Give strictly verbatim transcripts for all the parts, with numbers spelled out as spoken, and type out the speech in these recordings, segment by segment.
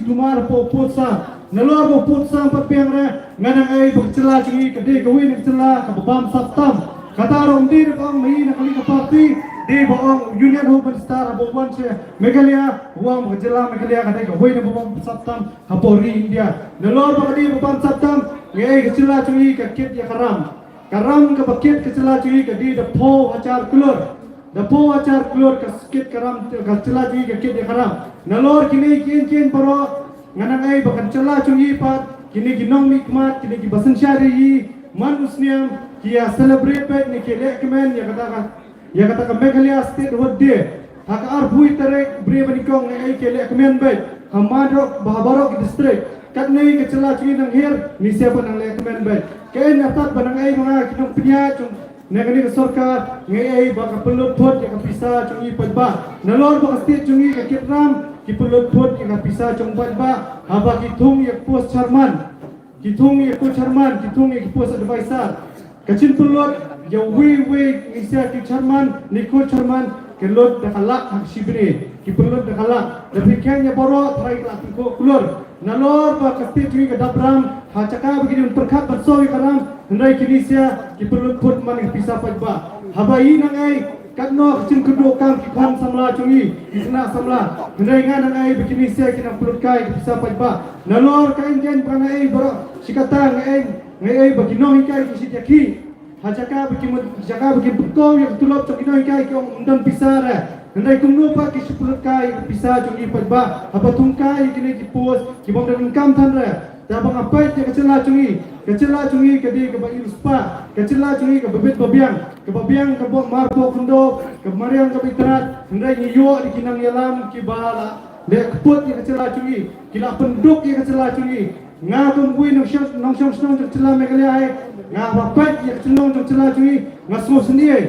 Kumar hapoh Phutsang. Nalor ba Phutsang pat biang re, nga nang ai ba ka jylla jong ngi ka dei kawei na ka jylla kaba bam sap tam. Kata ruh ym dei ba ong ma ngi na kali ka party, dei ba ong Union Home Minister haba wan sha Meghalaya, u ong ba ka jylla Meghalaya ka dei kawei na ba bam sap tam hapoh ri India. Nalor ba ka dei ba bam sap tam, nga ai ka jylla jong ngi ka kit ïa ka ram. Ka ram kaba kit ka jylla jong ngi ka dei da phew hajar klur. Da phew hajar klur ka kit ka ram, ka jylla jong ngi ka kit ïa ka ram. Nalor kine ki ïing ki ïing baroh, nga nang ai ba ka jylla jong ngi pat, kine ki nongmihkhmat, kine kiba synshar ïa ngi man u sniang, ki ïa celebrate beit ne ki lehkmen ïa kata ka, ïa kata ka Meghalaya Statehood Day. Ha ka arphew tarik Bnai ba nyngkong nga ai ki lehkmen beit ha baroh, ha baroh ki district. Katne ka jylla jong ngi nang hiar, ngi sa pat nang lehkmen beit. Ka ei na tat ba nang ai ma nga ki nongpynïaid jong na kane ka sorkar, nga ai ba ka pynlut phut ïa ka pisa jong ngi paidbah. Nalor ba ka state jong ngi ka kit ram, ki pynlut phut ïa ka pisa jong paidbah. Haba ki thung ïa ka post chairman, ki thung ïa ka post chairman, ki thung ïa ka post advisor. Ka jingpynlut ïa uwei uwei ngi sa ki chairman ne ki co-chairman, ki lut da ka lak ha ka shi bnai. Ki pynlut da ka lak. Da phi kheiñ ïa baroh, tharai ka la tyngkhuh klur. Nalor ba ka state jong ngi ka dap ram, ha jaka ba ki dei ban pyrkhat ban siew ïa ka ram, hynrei kine sa ki pynlut phut man ka pisa paidbah. Haba ngi nang ai, katno ka jingkyrduh kam ki khun samla jong ngi, ki khynnah samla. Hynrei nga nang ai ba kine sa ki nang pynlut kai ka pisa paidbah. Nalor ka ïing ka ïing ba nga ai baroh, shi katta nga ai, nga ai ba ki nonghikai ki shait ïakhih. Ha jaka ba ki mut, jaka ba ki pynkow ïa ka tulop jong ki nonghikai ki ong ym don pisa re. Hynrei kumno pat ki shu pynlut kai ïa ka pisa jong ngi paidbah. Haba thung kai ïa kine ki post ki bym don kam than re. Te haba nga peit ïa ka jylla jong ngi, ka jylla jong ngi ka dei kaba i riewspah, ka jylla jong ngi kaba bit ba biang, kaba biang kaba marpoh khyndew, kaba mariang kaba itynnad, hynrei ngi ïoh ïa ki nongïalam kiba la leh kput ïa ka jylla jong ngi, ki la pynduk ïa ka jylla jong ngi. Nga kum uwei nongshong, nongshong shnong jong ka jylla Meghalaya ai, nga haba peit ïa ka jinglong jong ka jylla jong ngi, nga sngew sngewsih,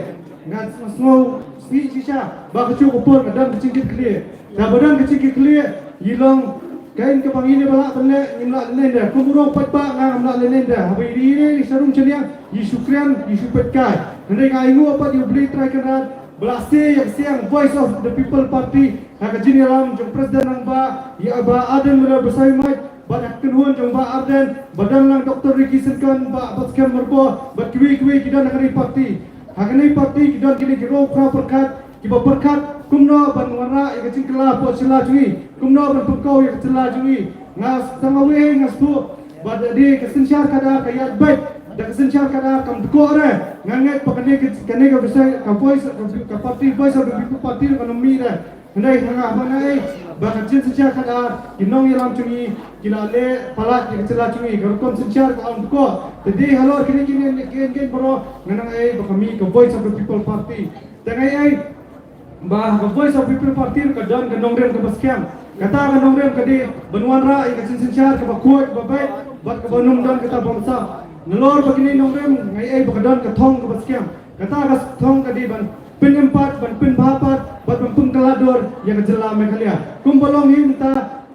nga sngewsih shisha ba kajuh ka por ka don ka jingkitkhlieh. Te haba don ka jingkitkhlieh, ngi long, kaei kaba ngi ne ba lah ban leh, ngim lah lehnoh de. Kum u rong paidbah nga ngam lah lehnoh de. Haba ïa ri ri sha rum sha liang, ngi shu kren, ngi shu peit kai. Hynrei nga ainguh pat ïa U Blei Trai Kynrad ba la sei ïa ka siang Voice of the People Party ha ka jingïalam jong President Rangbah, ïa Bah Ardent Miller Basaiawmoit, bad ha ka kynhun jong Bah Ardent, ba don lang Doktor Ricky Syngkon, Bah Batskhem Myrboh, bad kiwei kiwei ki don ha kane ka party. Ha kane ka party ki don kine ki hynriew phra pyrkhat, kiba pyrkhat kumno ban wanrah ïa ka jingkylla hapoh jylla jong ngi, kumno ban pynkow ïa ka jylla jong ngi. Nga sngewthuh, nga sngewthuh ba da dei ka synshar khadar ka ïaid beit da ka synshar khadar kam dkoh re. Nga ngeit ba kane ka, kane ka Voice, ka Voice, ka party Voice of the People Party kan ym mih re. Hynrei nga, nga ai ba ka jingsynshar khadar, ki nongïalam jong ngi ki la leh palat ïa ka jylla jong ngi, ka rukom synshar ka ym dkoh. Te dei halor kine kine ki ïing ki ïing baroh, nga nang ai ba ka mih ka Voice of the People Party. Te nga ai ba ka Voice of People Party ka don ka nongrim kaba skhem. Kata ka nongrim ka dei ban wanrah ïa ka jingsynshar kaba khuid, kaba beit, bad kaba ym don kata bamsap. Nalor ba kine nongrim, nga ai ba ka don ka thong kaba skhem. Kata ka thong ka dei ban pynïap pat, ban pynbha pat, bad ban pynkylla dur ïa ka jylla Meghalaya. Kumba long hi mynta,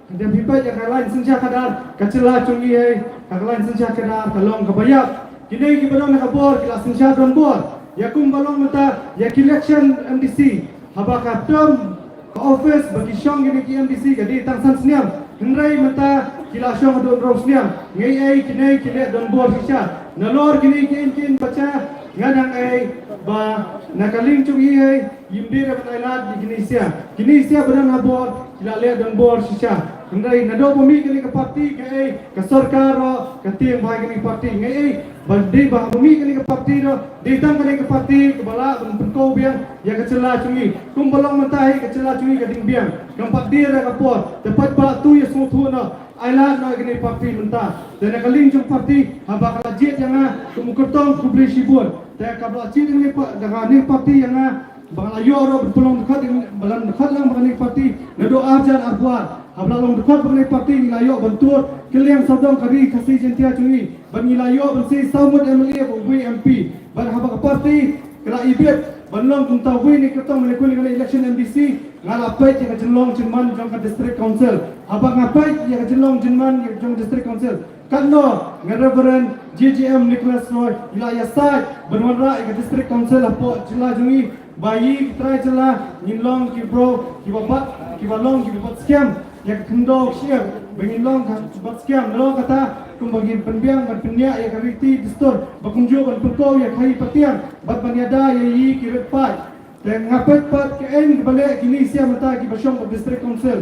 da phi peit ïa ka lain synshar khadar, ka jylla jong ngi, ha ka lain synshar khadar ka long kaba ïap. Kine kiba don ha ka bor ki la synshar donbor. Ïa kumba long mynta ïa ka election M D C, haba ka term ka office ba ki shong kine ki M D C ka dei tang san snem. Hynrei mynta ki la shong haduh hynriew snem. Nga ai kine ki leh donbor shisha. Nalor kine ki ïing ki ïing bacha, nga nang ai ba na ka liang jong ngi, ym dei re ban ai lad ïa kine ki sha. Kine ki sha ba don ha bor ki la leh donbor shisha. Hynrei naduh ba mih kane ka party, nga ai ka sorkar ruh ka tieng bha ïa kane ka party. Nga ai ba dei ba mih kane ka party ruh, dei tang kane ka party kaba lah ban pynkow biang ïa ka jylla jong ngi. Kumba long mynta hi ka jylla jong ngi ka ding biang. Kam pat dei re ka por. Te paidbah to ïa sngewthuh noh. Ai lad noh ïa kane ka party mynta. Te na ka liang jong ka party, haba ka la jied ïa nga kum u kyrtong, khublei shibun. Te kaba la jied ïa kane ka pa-, da kane ka party ïa nga, ba nga la ïoh ruh ban pynlong dkhot, ba la dkhot lang ba kane ka party naduh arhajar arphew ar. Haba la long dkhot ba kane ka party, ngi la ïoh ban tur kylliang sawdong ka ri Khasi Jaiñtia jong ngi. Bad ngi la ïoh ban sei saw ngut M L A bad uwei M P. Bad haba ka party ka la ibit ban long kumta uwei na ki kyrtong mynne, kane ka election M D C, nga la peit ïa ka jinglong jingman jong ka District Council. Haba nga peit ïa ka jinglong jingman jong ka District Council, katno nga Reverend J J M Nicholas Roy i la ïasaid ban wanrah ïa ka District Council hapoh jylla jong ngi, ba ngi ki trai jylla ngin long ki briew kiba bat, kiba long kiba bat skhem. ïa ka khyndew ka shyieng ba ngin long ka bad skhem, nalor kata kumba ngin pynbiang ban pynïaid ïa ka riti dustur, ba kumjuh ban pynkoh ïa ka hi patiang bad ban ïada ïa i ki rit paid. Te nga peit pat ka aiñ kaba leh kine ki sha mynta kiba shong ha District Council.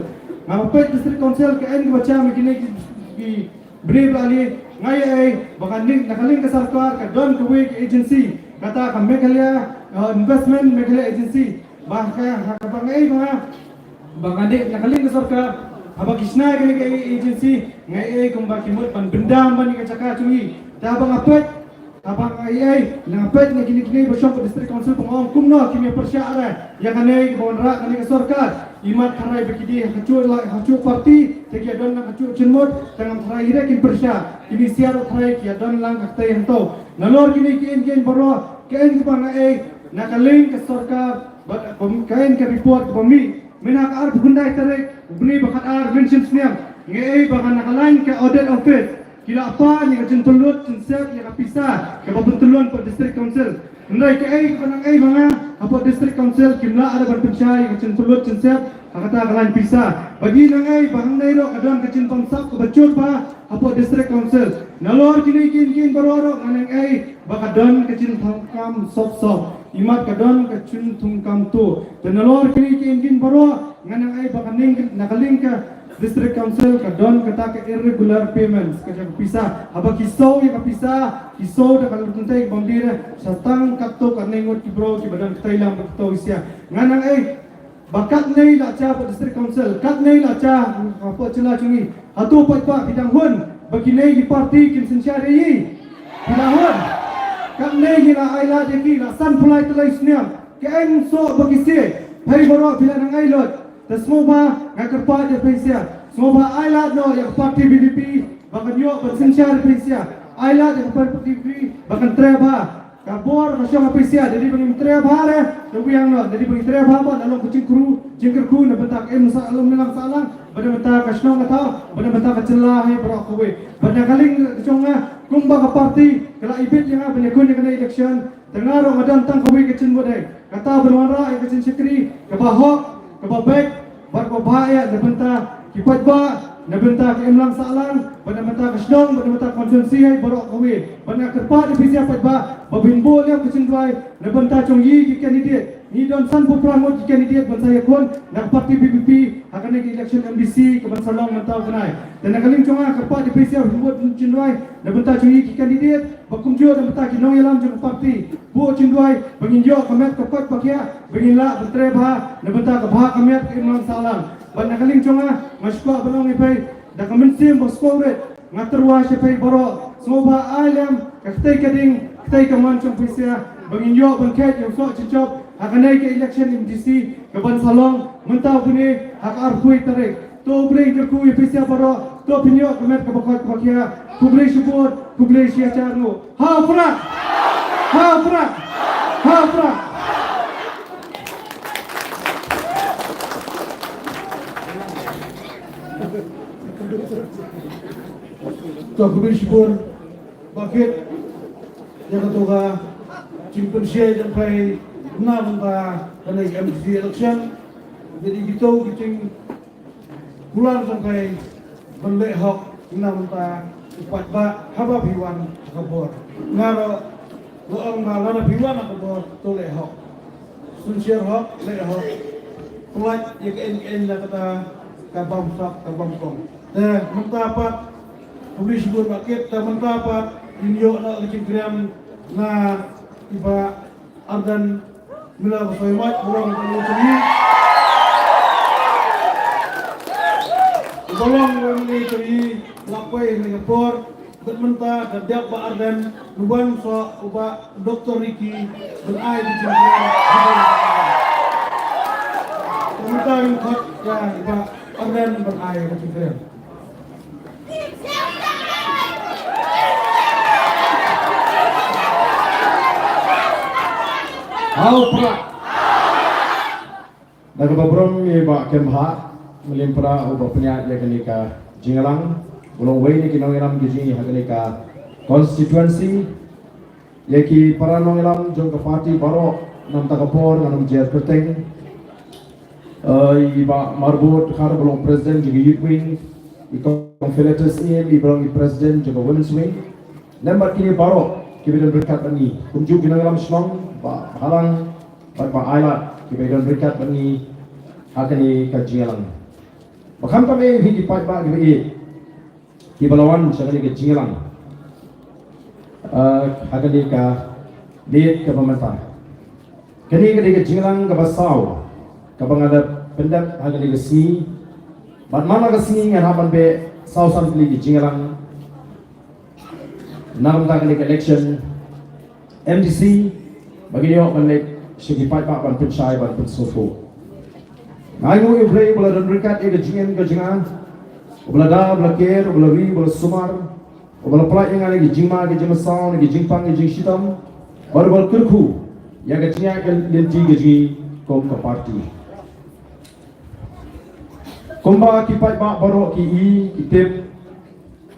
Nga peit District Council ka aiñ kaba shah mynta kine ki, ki bri ba ali, nga ïohi ba ka ning, na ka liang ka sorkar ka don kawei ka agency, kata ka Meghalaya, uh, Investment Meghalaya Agency. Ba ka, ha kaba nga ïohi ba nga, ba nga ïohi na ka liang ka sorkar, haba ki shna ïa kane ka agency, nga ïohi kumba ki mut ban bynda ban ïa ka jaka jong ngi. Te haba nga peit, haba nga ïohi, nga peit na kine kine ba shong ha District Council ba nga ong kumno kim ïa pyrshah re ïa kane kaba wanrah kane ka sorkar. Imat tharai ba ki dei ha kajuh la, ha kajuh party, te ki ïa don na kajuh jingmut, te ngam tharai hi re kin pyrshah. Kine sha ruh tharai ki ïa don lang ha katei hangto. Nalor kine ki aiñ ki aiñ baroh, ka aiñ kaba nga ïohi na ka liang ka sorkar, bad ka aiñ ka report kaba mih mynta ka arphew khyndai tarik u bnai ba khatar mynshym snem, nga ïohi ba na ka liang ka audit office ki la pan ïa ka jingpynlut jingsiat ïa ka pisa kaba pyntyllun pat District Council. Hynrei kaei kaba nang ïohi ba nga hapoh District Council kim lah ruh ban pynshai ïa ka jingpynlut jingsiat ha kata ka liang pisa. Bad ngi nang ïohi ba hangne ruh ka don ka jingbamsap kaba jur bha hapoh District Council. Nalor kine ki aiñ ki aiñ baroh ruh nga nang ïohi ba ka don ka jingthungkam sop sop. Imat ka don ka jingthungkam tuh. Te nalor kine ki aiñ ki aiñ baroh nga nang ïohi ba ka ning, na ka liang ka District Council ka don kata ka irregular payments, ka jong ka pisa. Haba ki siew ïa ka pisa, ki siew da ka lynti bym dei re, sa tang katto katne ngut ki briew kiba don katei lang bad katto sha. Nga nang ïohi ba katne la jia ha District Council, katne la jia ha jylla jong ngi. Hato paidbah phi dang hun ba kine ki party kin synshar ïa ngi? Phi la hun? Katne ngi la ailad ïa ki la sanphew lai tylli snem. Kaei shuh ba ki siew? Phi baroh phi la nang ïohi lut. Te sngewbha nga kyrpad ïa phi sha, sngewbha ailad noh ïa ka party V P P ba kan ïoh ban synshar ïa phi sha. Ailad ïa ka party V P P ba kan trei bha. Ka bor ka shong ha phi sha, da dei ba ngim trei bha re, da wiang noh, da dei ba ngim trei bha bad la long ka jingkyrkhu, jingkyrkhu na bynta ka imlang sahlang, bad na bynta ka shnong ka thaw, bad na bynta ka jylla hi baroh kawei. Bad na ka liang ka jong nga, kumba ka party ka la ibit ïa nga ban ïakhun ïa kane election, te nga ruh nga don tang kawei ka jingmut, kata ban wanrah ïa ka jingshakri kaba hok, kaba beit, bad kaba bha ïa na bynta ki paidbah, na bynta ka imlang sahlang, bad na bynta ka shnong, bad na bynta ka constituency hi baroh kawei. Bad nga kyrpad ïa phi sha paidbah ba phin buh ïa ka jingduwai na bynta jong ngi ki candidate. Ngi don sanphew phra ngut ki candidate ban sa ïakhun na ka party V P P ha kane ka election M D C kaban sa long mynta u bnai. Te na ka liang jong nga kyrpad ïa phi sha phin buh jingduwai na bynta jong ngi ki candidate, ba kumjuh na bynta ki nongïalam jong ka party. Buh jingduwai ba ngin ïoh ka met ka koit ka khiah, ba ngin lah ban trei bha na bynta ka bha ka miat ka imlang sahlang. Bad na ka liang jong nga, nga sngewbha ban ong ïa phi da ka mynsiem ba sngewrit, nga tyrwa sha phi baroh, sngewbha ai lem ka ktei ka ding, ktei ka mon jong phi sha, ba ngin ïoh ban kheit ïa u soh jingshop ha kane ka election M D C kaban sa long mynta u bnai ha ka arphew tarik. To U Blei un kyrkhu ïa phi sha baroh, to phin ïoh ka met kaba koit kaba khiah. Khublei shibun, khublei shihajar nguh. Ha u Prah! Ha u Prah! Ha u Prah! To khublei shibun, Bah Kit, ïa kato ka jingpynshai jong phi na bynta kane ka M D C election. Dei kito ki jing kular jong phi ban leh hok na bynta u paidbah haba phi wan ha ka bor. Nga ruh nga ong ba lada phi wan ha ka bor to leh hok. Synshar hok, leh hok. Pynlait ïa kaei kaei na kata ka bamsap ka bamkong. Te mynta pat, khublei shibun Bah Kit, te mynta pat ngin ïoh na ka jingkren na i Bah Ardent Miller Basaiawmoit, ba long u M L A jong ngi. Ba long u M L A jong ngi la poi ha kane ka por. Bad mynta ka dep Bah Ardent, u wan sa u Bah Doctor Ricky ban ai ka jingkren. Mynta ngin khot ïa Bah Ardent ban ai ka jingkren. Ha u Prah. Da kaba burom ïa i Bah Kembha Mylliem Prah uba pynïaid ïa kane ka jingïalang, u long uwei na ki nongïalam ki jong ngi ha kane ka constituency. Ïa ki para nongïalam jong ka party baroh, na kata ka por ngan ym jer kyrteng. Uh, i Bah Marbud Dkhar ba long president jong ka Youth Wing, i Kong Philetus Syiem ba long i president jong ka Women's Wing. Lem bad kine baroh kiba don ryngkat bad ngi. Kumjuh ki nongïalam shnong, Bah Bhalang bad Bah Ailad kiba don ryngkat bad ngi ha kane ka jingïalang. Ba kham tam eh, phi ki paidbah kiba ïeit, kiba la wan sha kane ka jingïalang, uh, ha kane ka miet kaba mynta. Kane ka dei ka jingïalang kaba saw kaba nga la pyndep ha kane ka sngi. Bad man la ka sngi ngan hap ban beh saw san tylli ki jingïalang na ka bynta kane ka election M D C, ba ngin ïoh ban leit sha ki paidbah ban pynshai ban pynsngewthuh. Nga ainguh ïa U Blei uba la don ryngkat ïa ka jingim ka jingim, uba la da, uba la ker, uba la ri, uba la sumar, uba la pynlait ïa nga na ki jingma ki jingmynsaw, na ki jingpang ki jingshitom, bad uba la kyrkhu ïa ka jingïaid ka lynti ka jong ngi kum ka party. Kumba ki paidbah baroh ki i ki tip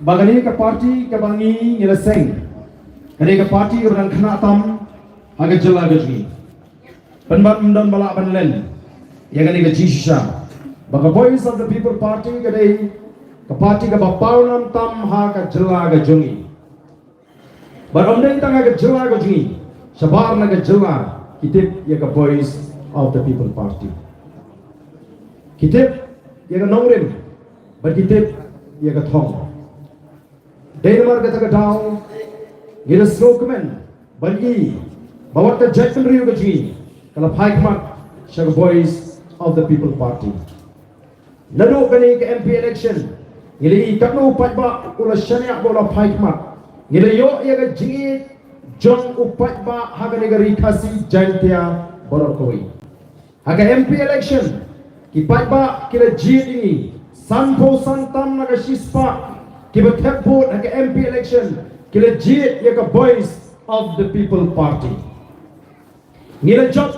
ba kane ka party kaba ngi ngi la seng, kane ka party kaba dang khynnah tam ha ka jylla ka jong ngi. Pynban ym don ba lah ban len ïa kane ka jingshisha ba ka Voice of the People Party ka dei ka party kaba pawnam tam ha ka jylla ka jong ngi. Bad ym dei tang ha ka jylla ka jong ngi, shabar na ka jylla ki tip ïa ka Voice of the People Party. Ki tip ïa ka nongrim bad ki tip ïa ka thong. Dei namar kata ka daw ngi la sngewkmen ban ïohi ba wat ka jaitbynriew ka jong ngi ka la phai khmat sha ka Voice of the People Party. Naduh kane ka M P election ngi la ïohi katno u paidbah u la shaniah bad u la phai khmat. Ngi la ïoh ïa ka jingïeit jong u paidbah ha kane ka Ri Khasi Jaintia baroh kawei. Ha ka M P election ki paidbah ki la jied ïa ngi, sanphew san tam na ka shispah kiba thep vote ha ka M P election ki la jied ïa ka Voice of the People Party. Ngi la jop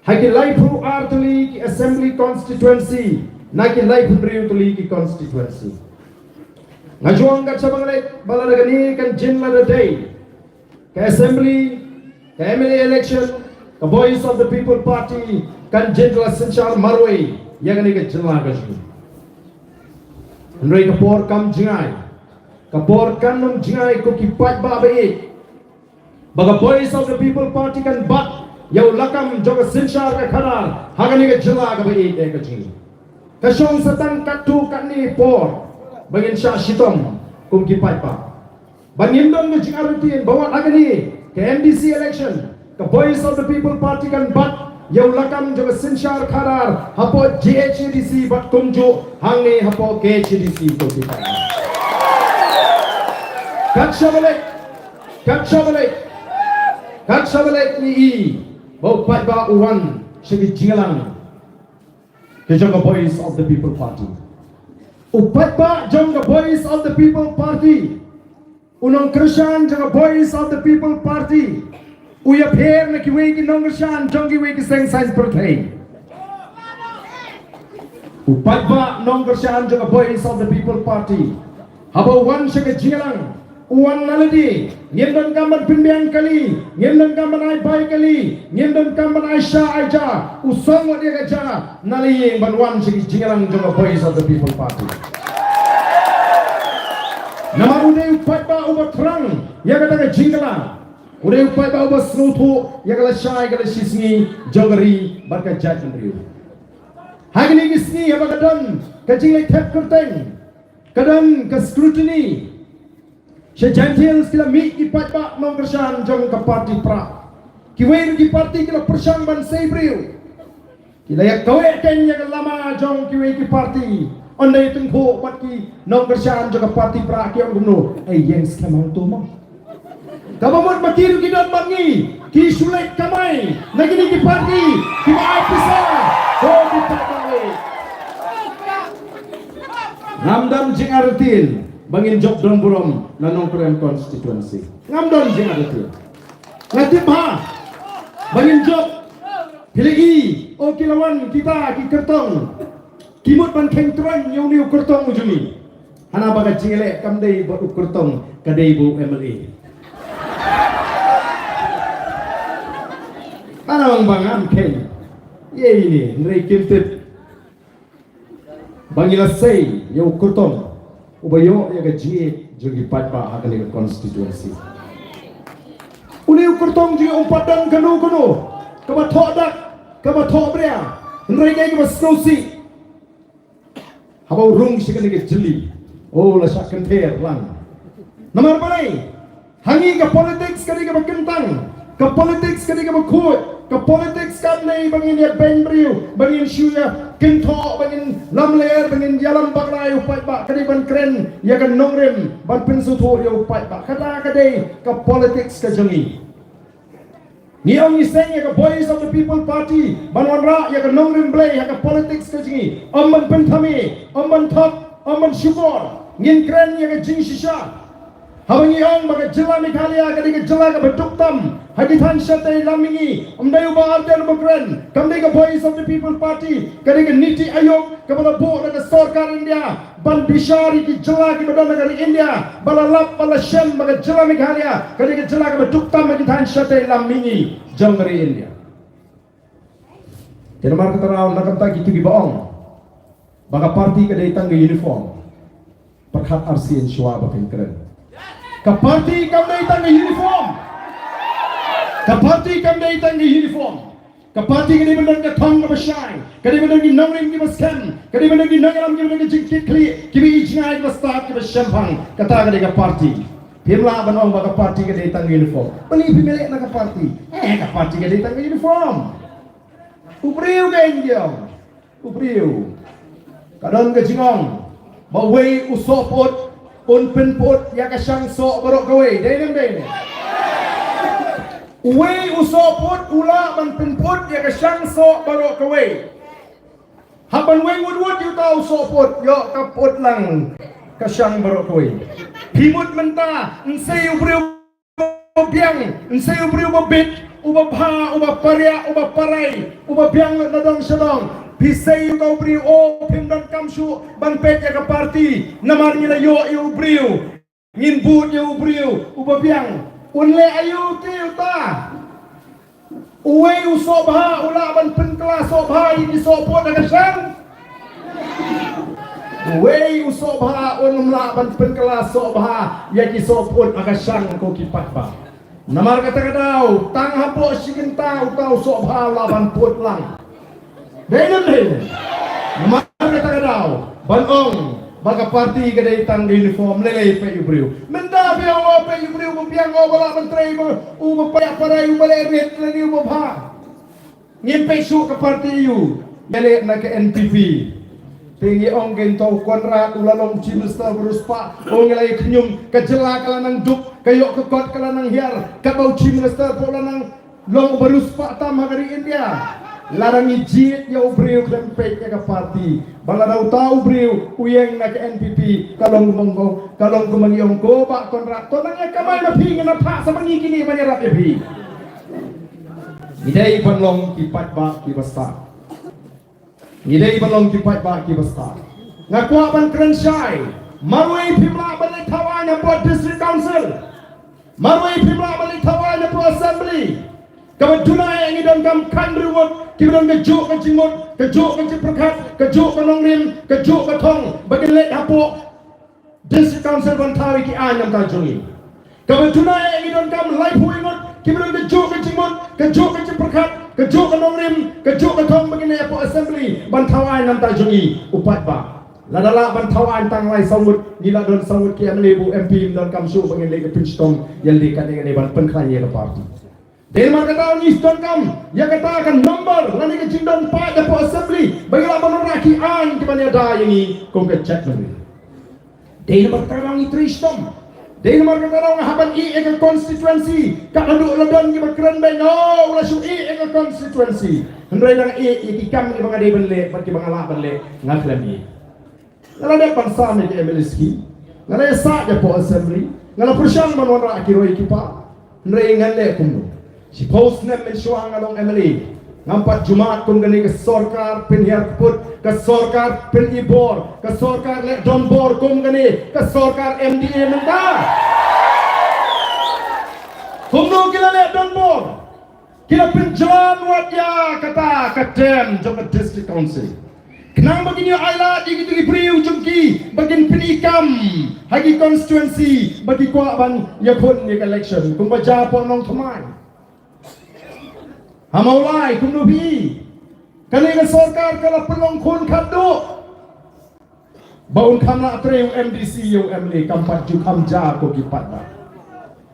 ha ki laiphew ar tylli ki assembly constituency na ki laiphew hynriew tylli ki constituency. Nga ju ong kat shaba nga leit ba lada kane kan jin lada dei ka assembly, ka M L A election, ka Voice of the People Party kan jin la synshar marwei ïa kane ka jylla ka jong ngi. Hynrei ka por kam jngai, ka por kan ym jngai ko ki paidbah ba ïeit, ba ka Voice of the People Party kan bat ïa u lakam jong ka synshar ka khadar ha kane ka jylla kaba ïeit ka jong ngi. Ka shong sa tang katto katne por ba ngin shah shitom kum ki paidbah. Ba ngim don ka jingartatien ba wat ha kane ka M D C election ka Voice of the People Party kan bat ïa u lakam jong ka synshar khadar hapoh J H A D C bad kumjuh hangne hapoh K H A D C kum ki paidbah. Kat shaba leit, kat shaba leit, kat shaba leit ngi i ba u paidbah u wan sha ki jingïalang ki jong ka Voice of the People Party. U paidbah jong ka Voice of the People Party, u nongkyrshan jong ka Voice of the People Party u ïapher na kiwei ki nongkyrshan jong kiwei ki seng saiñ pyrthei. U paidbah nongkyrshan jong ka Voice of the People Party haba u wan sha ka jingïalang u wan na lade. Ngim donkam ban pynbiang kali, ngim donkam ban ai bai kali, ngim donkam ban ai sha ai ja. U song wat ïa ka ja na la ïing ban wan sha ka jingïalang jong ka Voice of the People Party. Namar u dei u paidbah uba thrang ïa kata ka jingkylla. U dei u paidbah uba sngewthuh ïa ka lashai ka lashisngi jong ka ri bad ka jaitbynriew. Ha kine ki sngi haba ka don ka jingleit thep kyrteng, ka don ka scrutiny, sha Jaintia Hills ki la mih ki paidbah nongkyrshan jong ka party Prah. Kiwei ruh ki party ki la pyrshang ban sei briew. Ki la ïa kaweh keiñ ïa ka lama jong kiwei ki party. Ynda ïa tyngkhuh bad ki nongkyrshan jong ka party Prah ki ong kumno, ai ïeng skhem hangto mo. Kaba mut ma ki ruh ki don bad ngi, ki shu leit kamai na kine ki party kiba ai pisa. Ko ki party. Ngam don jingartatien ba ngin jop don burom na Nongkrem constituency. Ngam don jingartatien. Nga tip bha ba ngin jop. Phi la i, o ki la wan kita ki kyrtong, ki mut ban kheiñ troiñ ïa une u kyrtong u jong ngi. Hana ba ka jingleh kam dei bad u kyrtong, ka dei bad u M L A. Hana ong ba ngam kheiñ. Ïa ine, hynrei kim tip ba ngi la sei ïa u kyrtong uba ïoh ïa ka jingïeit jong ki paidbah ha kane ka constituency. Une u kyrtong jong ngi um pat don kano kano kaba thoh dak, kaba thoh bria, hynrei dei kaba sngewsih. Haba u rung sha kane ka jylli, u la shah kynther lang. Namar balei? Ha ngi ka politics ka dei kaba kyntang, ka politics ka dei kaba khuid, ka politics kam dei ba ngin ïa beiñ briew, ba ngin shu ïa kynthoh, ba ngin lamler, ba ngin ïalam bakla ïa u paidbah, ka dei ban kren ïa ka nongrim, ban pynsngewthuh ïa u paidbah. Kata ka dei ka politics ka jong ngi. Ngi ong ngi seng ïa ka Voice of the People Party ban wanrah ïa ka nongrim Blei ha ka politics ka jong ngi. Ym ban pynthame, ym ban thok, ym ban shukor. Ngin kren ïa ka jingshisha. Haba ngi ong ba ka jylla Meghalaya ka dei ka jylla kaba duk tam ha ki thaiñ shatei lam mihngi, ym dei u Bah Ardent uba kren, kam dei ka Voice of the People Party, ka dei ka NITI Aayog kaba la buh da ka sorkar India ban bishar ïa ki jylla kiba don ha ka ri India, ba la lap, ba la shem ba ka jylla Meghalaya ka dei ka jylla kaba duk tam ha ki thaiñ shatei lam mihngi jong ka ri India. Te namar kata daw, na ka bynta kito kiba ong ba ka party ka dei tang ka uniform, pyrkhat arsien shuwa ba phin kren. Ka party kam dei tang ka uniform. Ka party kam dei tang ka uniform. Ka party ka dei ban don ka thong kaba shai, ka dei ban don ki nongrim kiba skhem, ka dei ban don ki nongïalam kiba don ka jingkitkhlieh, kiba ïeit jngai, kiba stad, kiba shemphang. Kata ka dei ka party. Phim lah ban ong ba ka party ka dei tang uniform. Balei phim leh na ka party? Eh, ka party ka dei tang uniform. U briew ka ïeng jong u briew. Ka don ka jingong ba uwei u sohput un pynput ïa ka shang soh baroh kawei. Dei ne ym dei ne? Uwei u sohput u lah ban pynput ïa ka shang soh baroh kawei. Hap ban weng wut wut ïa uta u sohput, ïoh ka put lang ka shang baroh kawei. Phi mut mynta, ym sei u briew uba biang, ym sei u briew uba bit, uba bha, uba pariah, uba parai, uba biang na dong sha dong. Phi sei uta u briew, o, phim donkam shuh ban peit ïa ka party, namar ngi la ïoh ïa u briew. Ngin bud ïa u briew uba biang. Un leh aïu te uta? Uwei u soh bha u lah ban pynkylla soh bha ïa ki sohput ha ka shang? Uwei u soh bha un ym lah ban pynkylla soh bha ïa ki sohput ha ka shang, ko ki paidbah. Namar kata ka daw, tang hapoh shi kynta uta u soh bha u lah ban put lang. Dei ne ym dei? Namar kata ka daw ban ong ba ka party ka dei tang ka uniform, lei lei peit u briew. Mynta phi ong, o, peit u briew uba biang, o, ba lah ban trei, ba, uba pariah parai, uba leh rit lane uba bha. Ngim peit shuh ka party aïu. Ïaleh na ka N P P. Te ngi ong kein, to u Conrad u la long Chief Minister ba riewspah, u ngi la ïa khñium, ka jylla ka la nang duk, ka ïoh ka kot ka la nang hiar, katba u Chief Minister pat u la nang long uba riewspah tam ha ka ri India. Lada ngi jied ïa u briew khlem peit ïa ka party, ba lada uta u briew u ïeng na ka N P P, ka long kumba, ka long kumba ngi ong, ko Bah Conrad, to nang ïa kamai ma phi, ngin ïa phah sa ma ngi kine ban ïarap ïa phi. Ngi dei ban long ki paidbah kiba stad. Ngi dei ban long ki paidbah kiba stad. Nga kwah ban kren shai. Marwei phim lah ban leit thaw aiñ hapoh District Council. Marwei phim lah ban leit thaw aiñ hapoh Assembly. Kaba duna eh ngi donkam khathynriew ngut kiba don kajuh ka jingmut, kajuh ka jingpyrkhat, kajuh ka nongrim, kajuh ka thong ba kin leit hapoh District Council ban thaw ïa ki aiñ na ka bynta jong ngi. Kaba duna eh ngi donkam laiphew ngut kiba don kajuh ka jingmut, kajuh ka jingpyrkhat, kajuh ka nongrim, kajuh ka thong ba kin leit hapoh Assembly ban thaw aiñ na ka bynta jong ngi, u paidbah. Lada lah ban thaw aiñ tang lai saw ngut, ngi la don saw ngut ki M L A bad M P, ym donkam shuh ba ngin leit ka pynshitom ïalade katne katne ban pynkhlaiñ ïa ka party. Dei namar kata ngi donkam ïa kata ka number lane ka jingdon paid hapoh Assembly ba ngi lah ban wanrah ki aiñ kiban ïada ïa ngi kum ka jait bynriew. Dei namar kata ngi trei shitom. Dei namar kata nga hap ban ïeh ïa ka constituency. Ka haduh la don kiba kren beiñ, o, u la shu ïeh ïa ka constituency. Hynrei dang ïeh ïa ki kam kiba nga dei ban leh bad kiba nga lah ban leh, nga khlem ïeh. Nga la dep ban sam ïa ki M L A scheme. Nga la ïasah ïa ka Assembly. Nga la pyrshang ban wanrah ki roi ki par. Hynrei ngan leh kumno? Shiphew snem mynshuwa nga long M L A, ngam pat jumad kum kane ka sorkar pynhiar kput, ka sorkar pyn-i bor, ka sorkar leh donbor kum kane ka sorkar M D A mynta. Kumno ki la leh donbor? Ki la pynjlan wat ïa kata ka term jong ka District Council. Khnang ba kin ïoh ailad ïa kito ki briew jong ki ba kin pyni kam ha ki constituency ba ki kwah ban ïakhun ïa ka election kumba jia hapoh Nongthymmai. Ha Mawlai kumno phi? Kane ka sorkar ka la pynlong khun khatduh. Ba un kham lah trei u M D C ïa u M L A kam pat ju kham jia ko ki paidbah.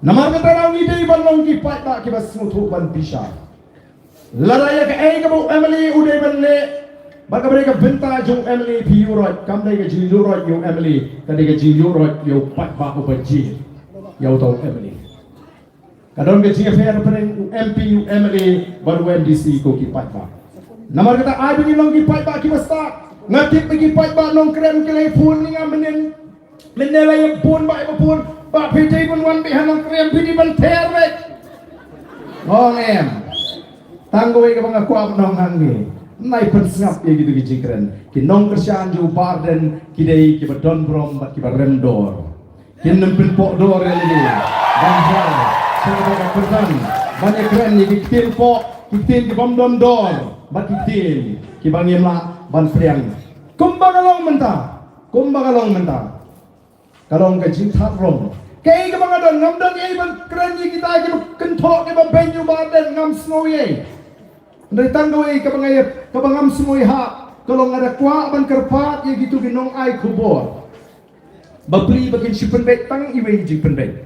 Namar kata ngi dei ban long ki paidbah kiba sngewthuh ban bishar. Lada ïa kaei kaba u M L A u dei ban leh, bad kaba dei ka bynta jong u M L A phi ïuhroit, kam dei ka jingïuhroit ïa u M L A, ka dei ka jingïuhroit ïa u paidbah uba jied ïa uta u M L A. Ka don ka jingïapher pyrshah u M P, u M L A bad u M D C ko ki paidbah. Namar kata ai ba ngin long ki paidbah kiba stad. Nga tip ba ki paidbah Nongkrem ki la ïa phone ïa nga mynnin. Mynne la ïa bun bah ïa bun. Bah phi dei ban wan beit ha Nongkrem, phi dei ban ther beit. Ong em. Tang kawei kaba nga kwah ban ong hangne. Nai pynsngap ïa kito ki jingkren. Ki nongkyrshan jong u Bah Ardent ki dei kiba don burom bad kiba rem dor. Kin nym pynpoh dor ïa lade. Ban jar sha kata ka kyrdan ban ïakren ïa ki ktien poh, ki ktien ki bym don dor bad ki ktien kiba ngim lah ban pdiang. Kumba ka long mynta, kumba ka long mynta. Ka long ka jingthad rong. Kaei kaba nga don, ngam don ei ban kren ïa kita kiba kynthoh kiba beiñ ïa u Bah Ardent, ngam sngew ei. Hynrei tang kawei kaba nga ïa, kaba ngam sngew ei ha ka long nga da kwah ban kyrpad ïa kito ki nongai khubor. Bapli ba kin shu pynbeit tang iwei i jingpynbeit.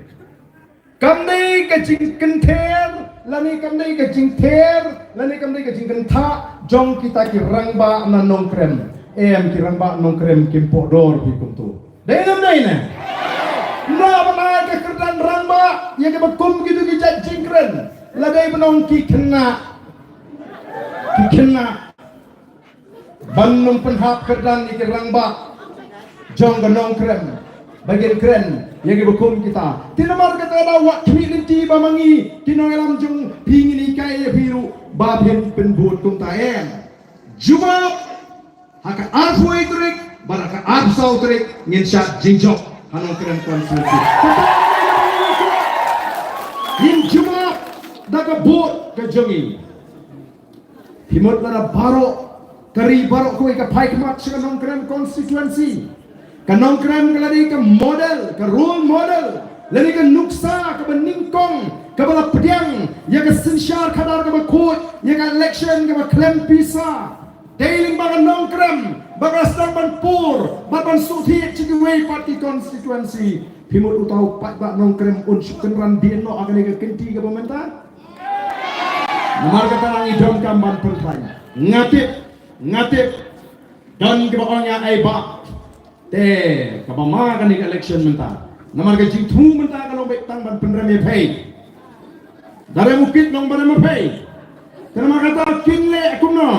Kam dei ka jingkynther lane kam dei ka jingther lane kam dei ka jingkynthah jong kita ki rangbah na Nongkrem. Em, ki rangbah Nongkrem kim poh dor phi kumto. Dei ne em dei ne? Nda ban ai ka kyrdan rangbah ïa kaba kum kito ki jait jingkren. La dei ban ong ki khynnah. Ki khynnah. Ban nym pynhap kyrdan ïa ki rangbah jong ka Nongkrem ba kin kren ïa kiba kum kita. Te namar kata da wat khmih lynti ba ma ngi ki nongïalam jong phi ngin hikai ïa phi ruh ba phin pynbud kumta em. Jubab ha ka arphew tarik bad ha ka arphew saw tarik ngin shad jingjop ha Nongkrem constituency. Kata ngin jubab da ka bud ka jong ngi. Phi mut lada baroh ka ri baroh kawei ka phai khmat sha ka Nongkrem constituency. Ka Nongkrem ka la dei ka model, ka role model, la dei ka nuksa kaba nyngkong kaba la pdiang ïa ka synshar khadar kaba khuid, ïa ka election kaba khlem pisa. Dei lyngba ka Nongkrem ba ka sdang ban pur bad ban sngewthuh sha kiwei pat ki constituency. Phi mut uta u paidbah Nongkrem un shu kynran dien noh ha kane ka kynti kaba mynta? Namar kata ngi donkam ban pynthikna. Nga tip, nga tip don kiba ong ïa ei bah. Te kaba ma kane ka election mynta. Namar ka jingthmu mynta ka long beit tang ban pynrem ïa phi. Da rem u kit long ban rem ïa phi. Te namar kata kin leh kumno?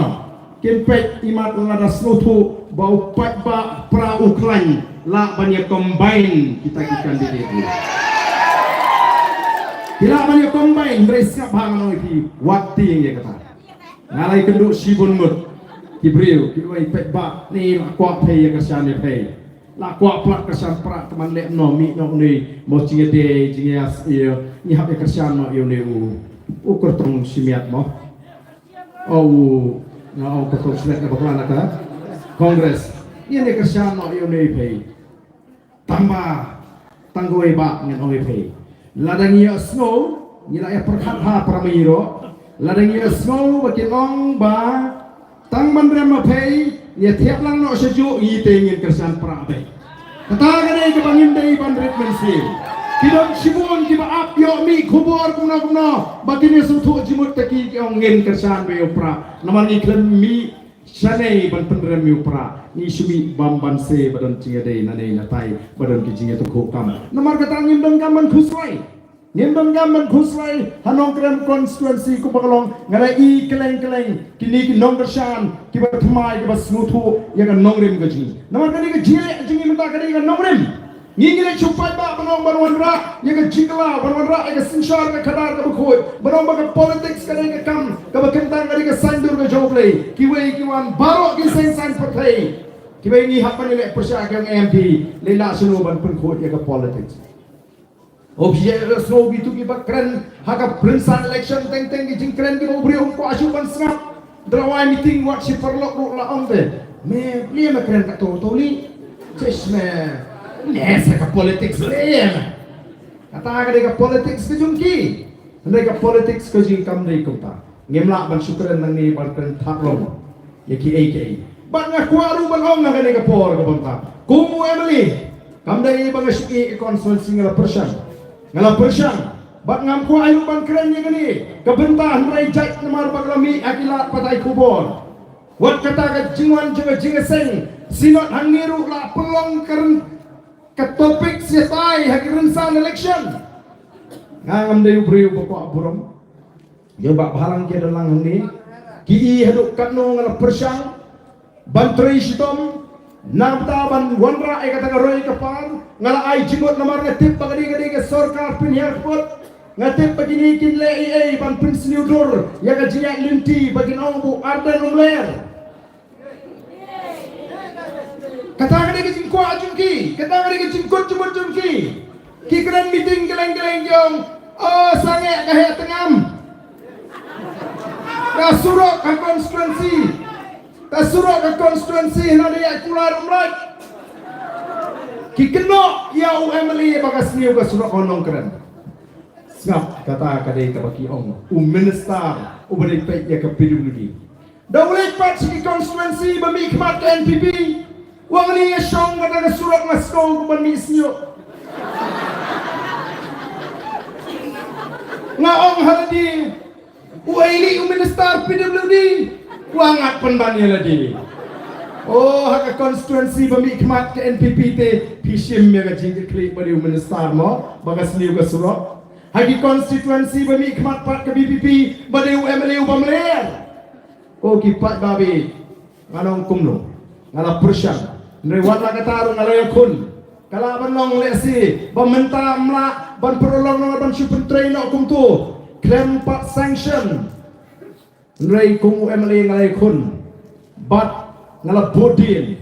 Kin peit imat lada sngewthuh ba u paidbah pra u khlaiñ lah ban ïa combine kita ki candidate. Ki lah ban ïa combine, hynrei sngap ha nga ong ïa phi, wat tieng ïa kata. Nga la ïakynduh shibun ngut ki briew, ki ong, paidbah, ngi la kwah phi ïa kyrshan ïa phi. La kwah pla kyrshan pra, te man leh noh, mih noh une, mo jingïadei, jingïas, ïa, ngi hap ïa kyrshan noh ïa une u, u kyrtong shimet mo. O u, nga ong kyrtong shimet na bakla na ka Congress. Ngi ïa kyrshan noh ïa une phi. Tang ba, tang kawei ba ngin ong ïa phi. Lada ngi ïohsngew, ngi la ïa pyrkhat ha para miro. Lada ngi ïohsngew ba kin ong ba tang ban rem ma phi, ngi ïa thiap lang noh sha juh, ngi te ngin kyrshan pra phi. Kata ka dei kaba ngim dei ban rit mynsiem. Ki don shibun kiba ap ïoh mih khubor kumno kumno ba kin ïa sngewthuh jingmut, te ki ong ngin kyrshan beit ïa u pra. Namar ngi khlem mih shane ban pynrem ïa u pra, ngi shu mih bam ban se ba don jingïadei nangne natai, ba don ki jingïatyngkhuh kam. Namar kata ngim donkam ban khuslai. Ngim donkam ban khuslai ha Nongkrem constituency kumba ka long, nga da i kylleng kylleng kine ki nongkyrshan kiba thymmai kiba sngewthuh ïa ka nongrim ka jong ngi. Namar kane ka jingleh jong ngi mynta ka dei ka nongrim. Ngi ngi leit shu paidbah ban ong ban wanrah ïa ka jingkylla, ban wanrah ïa ka synshar ka khadar kaba khuid, ban ong ba ka politics ka dei ka kam kaba kyntang, ka dei ka saiñdur ka jong U Blei. Kiwei ki wan baroh ki seng saiñ pyrthei. Kiwei ngi hap ban ïaleh pyrshah ki ong em phi, leit lah shano ban pynkhuid ïa ka politics. O phi ïa sngew kitu kiba kren ha ka pyrshang election teng teng ki jingkren kiba u briew um kwah shuh ban sngap. Da la wai meeting wat shi paralok ruh la ong te, me plie me kren kato to li. Chesh me. Me sa ka politics le me. Kata ka dei ka politics ka jong ki. Hynrei ka politics ka jong ki kam dei kumta. Ngim lah ban shu kren nangne ban kren thap long ïa kiei kiei. Bad nga kwah ruh ban ong ha kane ka por kaba mynta, kum u MLA, kam dei ba nga shu ïeh ïa ka constituency, nga la pyrshang. Nga la pyrshang. Bad ngam kwah ruh ban kren ïa kane ka bynta, hynrei jait namar ba ka la mih ha ki lad pathai khubor. Wat kata ka jingwan jong ka jingïaseng Synod hangne ruh la pynlong ka ryn-, ka topic sha tai ha ki rynsan election. Nga ngam dei u briew ba kwah burom. Ïa ba bhalang ki da lang hangne. Ki i haduh katno nga la pyrshang ban trei shitom, nangta ban wanrah ïa kata ka roi ka par. Nga la ai jingmut namar nga tip ba ka dei ka dei ka sorkar pynhiar kput. Nga tip ba kine kin leh ei ei ban pynsniew dur ïa ka jingïaid lynti ba kin ong ba u Ardent um ler. Kata ka dei ka jingkwah jong ki, kata ka dei ka jingkut jingmut jong ki. Ki kren meeting kylleng kylleng ki ong, o sangeh ka heh tngam. Ka surok ka constituency. Ka surok ka constituency hynda ïa kular um lait. Ki kynnoh ïa u MLA ba ka sniew ka surok, u Nongkrem. Sngap, kata ka dei kaba ki ong u minister uba dei peit ïa ka PWD. Da u leit pat sha ki constituency ba mih khmat ka NPP, u ong, ni nga shong kata ka surok nga sngew kumban mih snieh. Nga ong ha lade, u Aili u minister PWD, u ngat pynban ïa lade. O, ha ka constituency ba mih khmat ka NPP te phi shim ïa ka jingkitkhlieh ba dei u minister mo, ba ka sniew ka surok. Ha ki constituency ba mih khmat pat ka VPP ba dei u MLA u bym ler. Ko ki paidbah, ngan ong kumno, nga la pyrshang. Hynrei wat la kata ruh nga la ïakhun. Ka lah ban long lehse ba mynta ym lah ban pynlong noh, ban shu pyntrei noh kumto. Khlem pat sanction. Hynrei kum u MLA nga la ïakhun. Bad nga la bud dien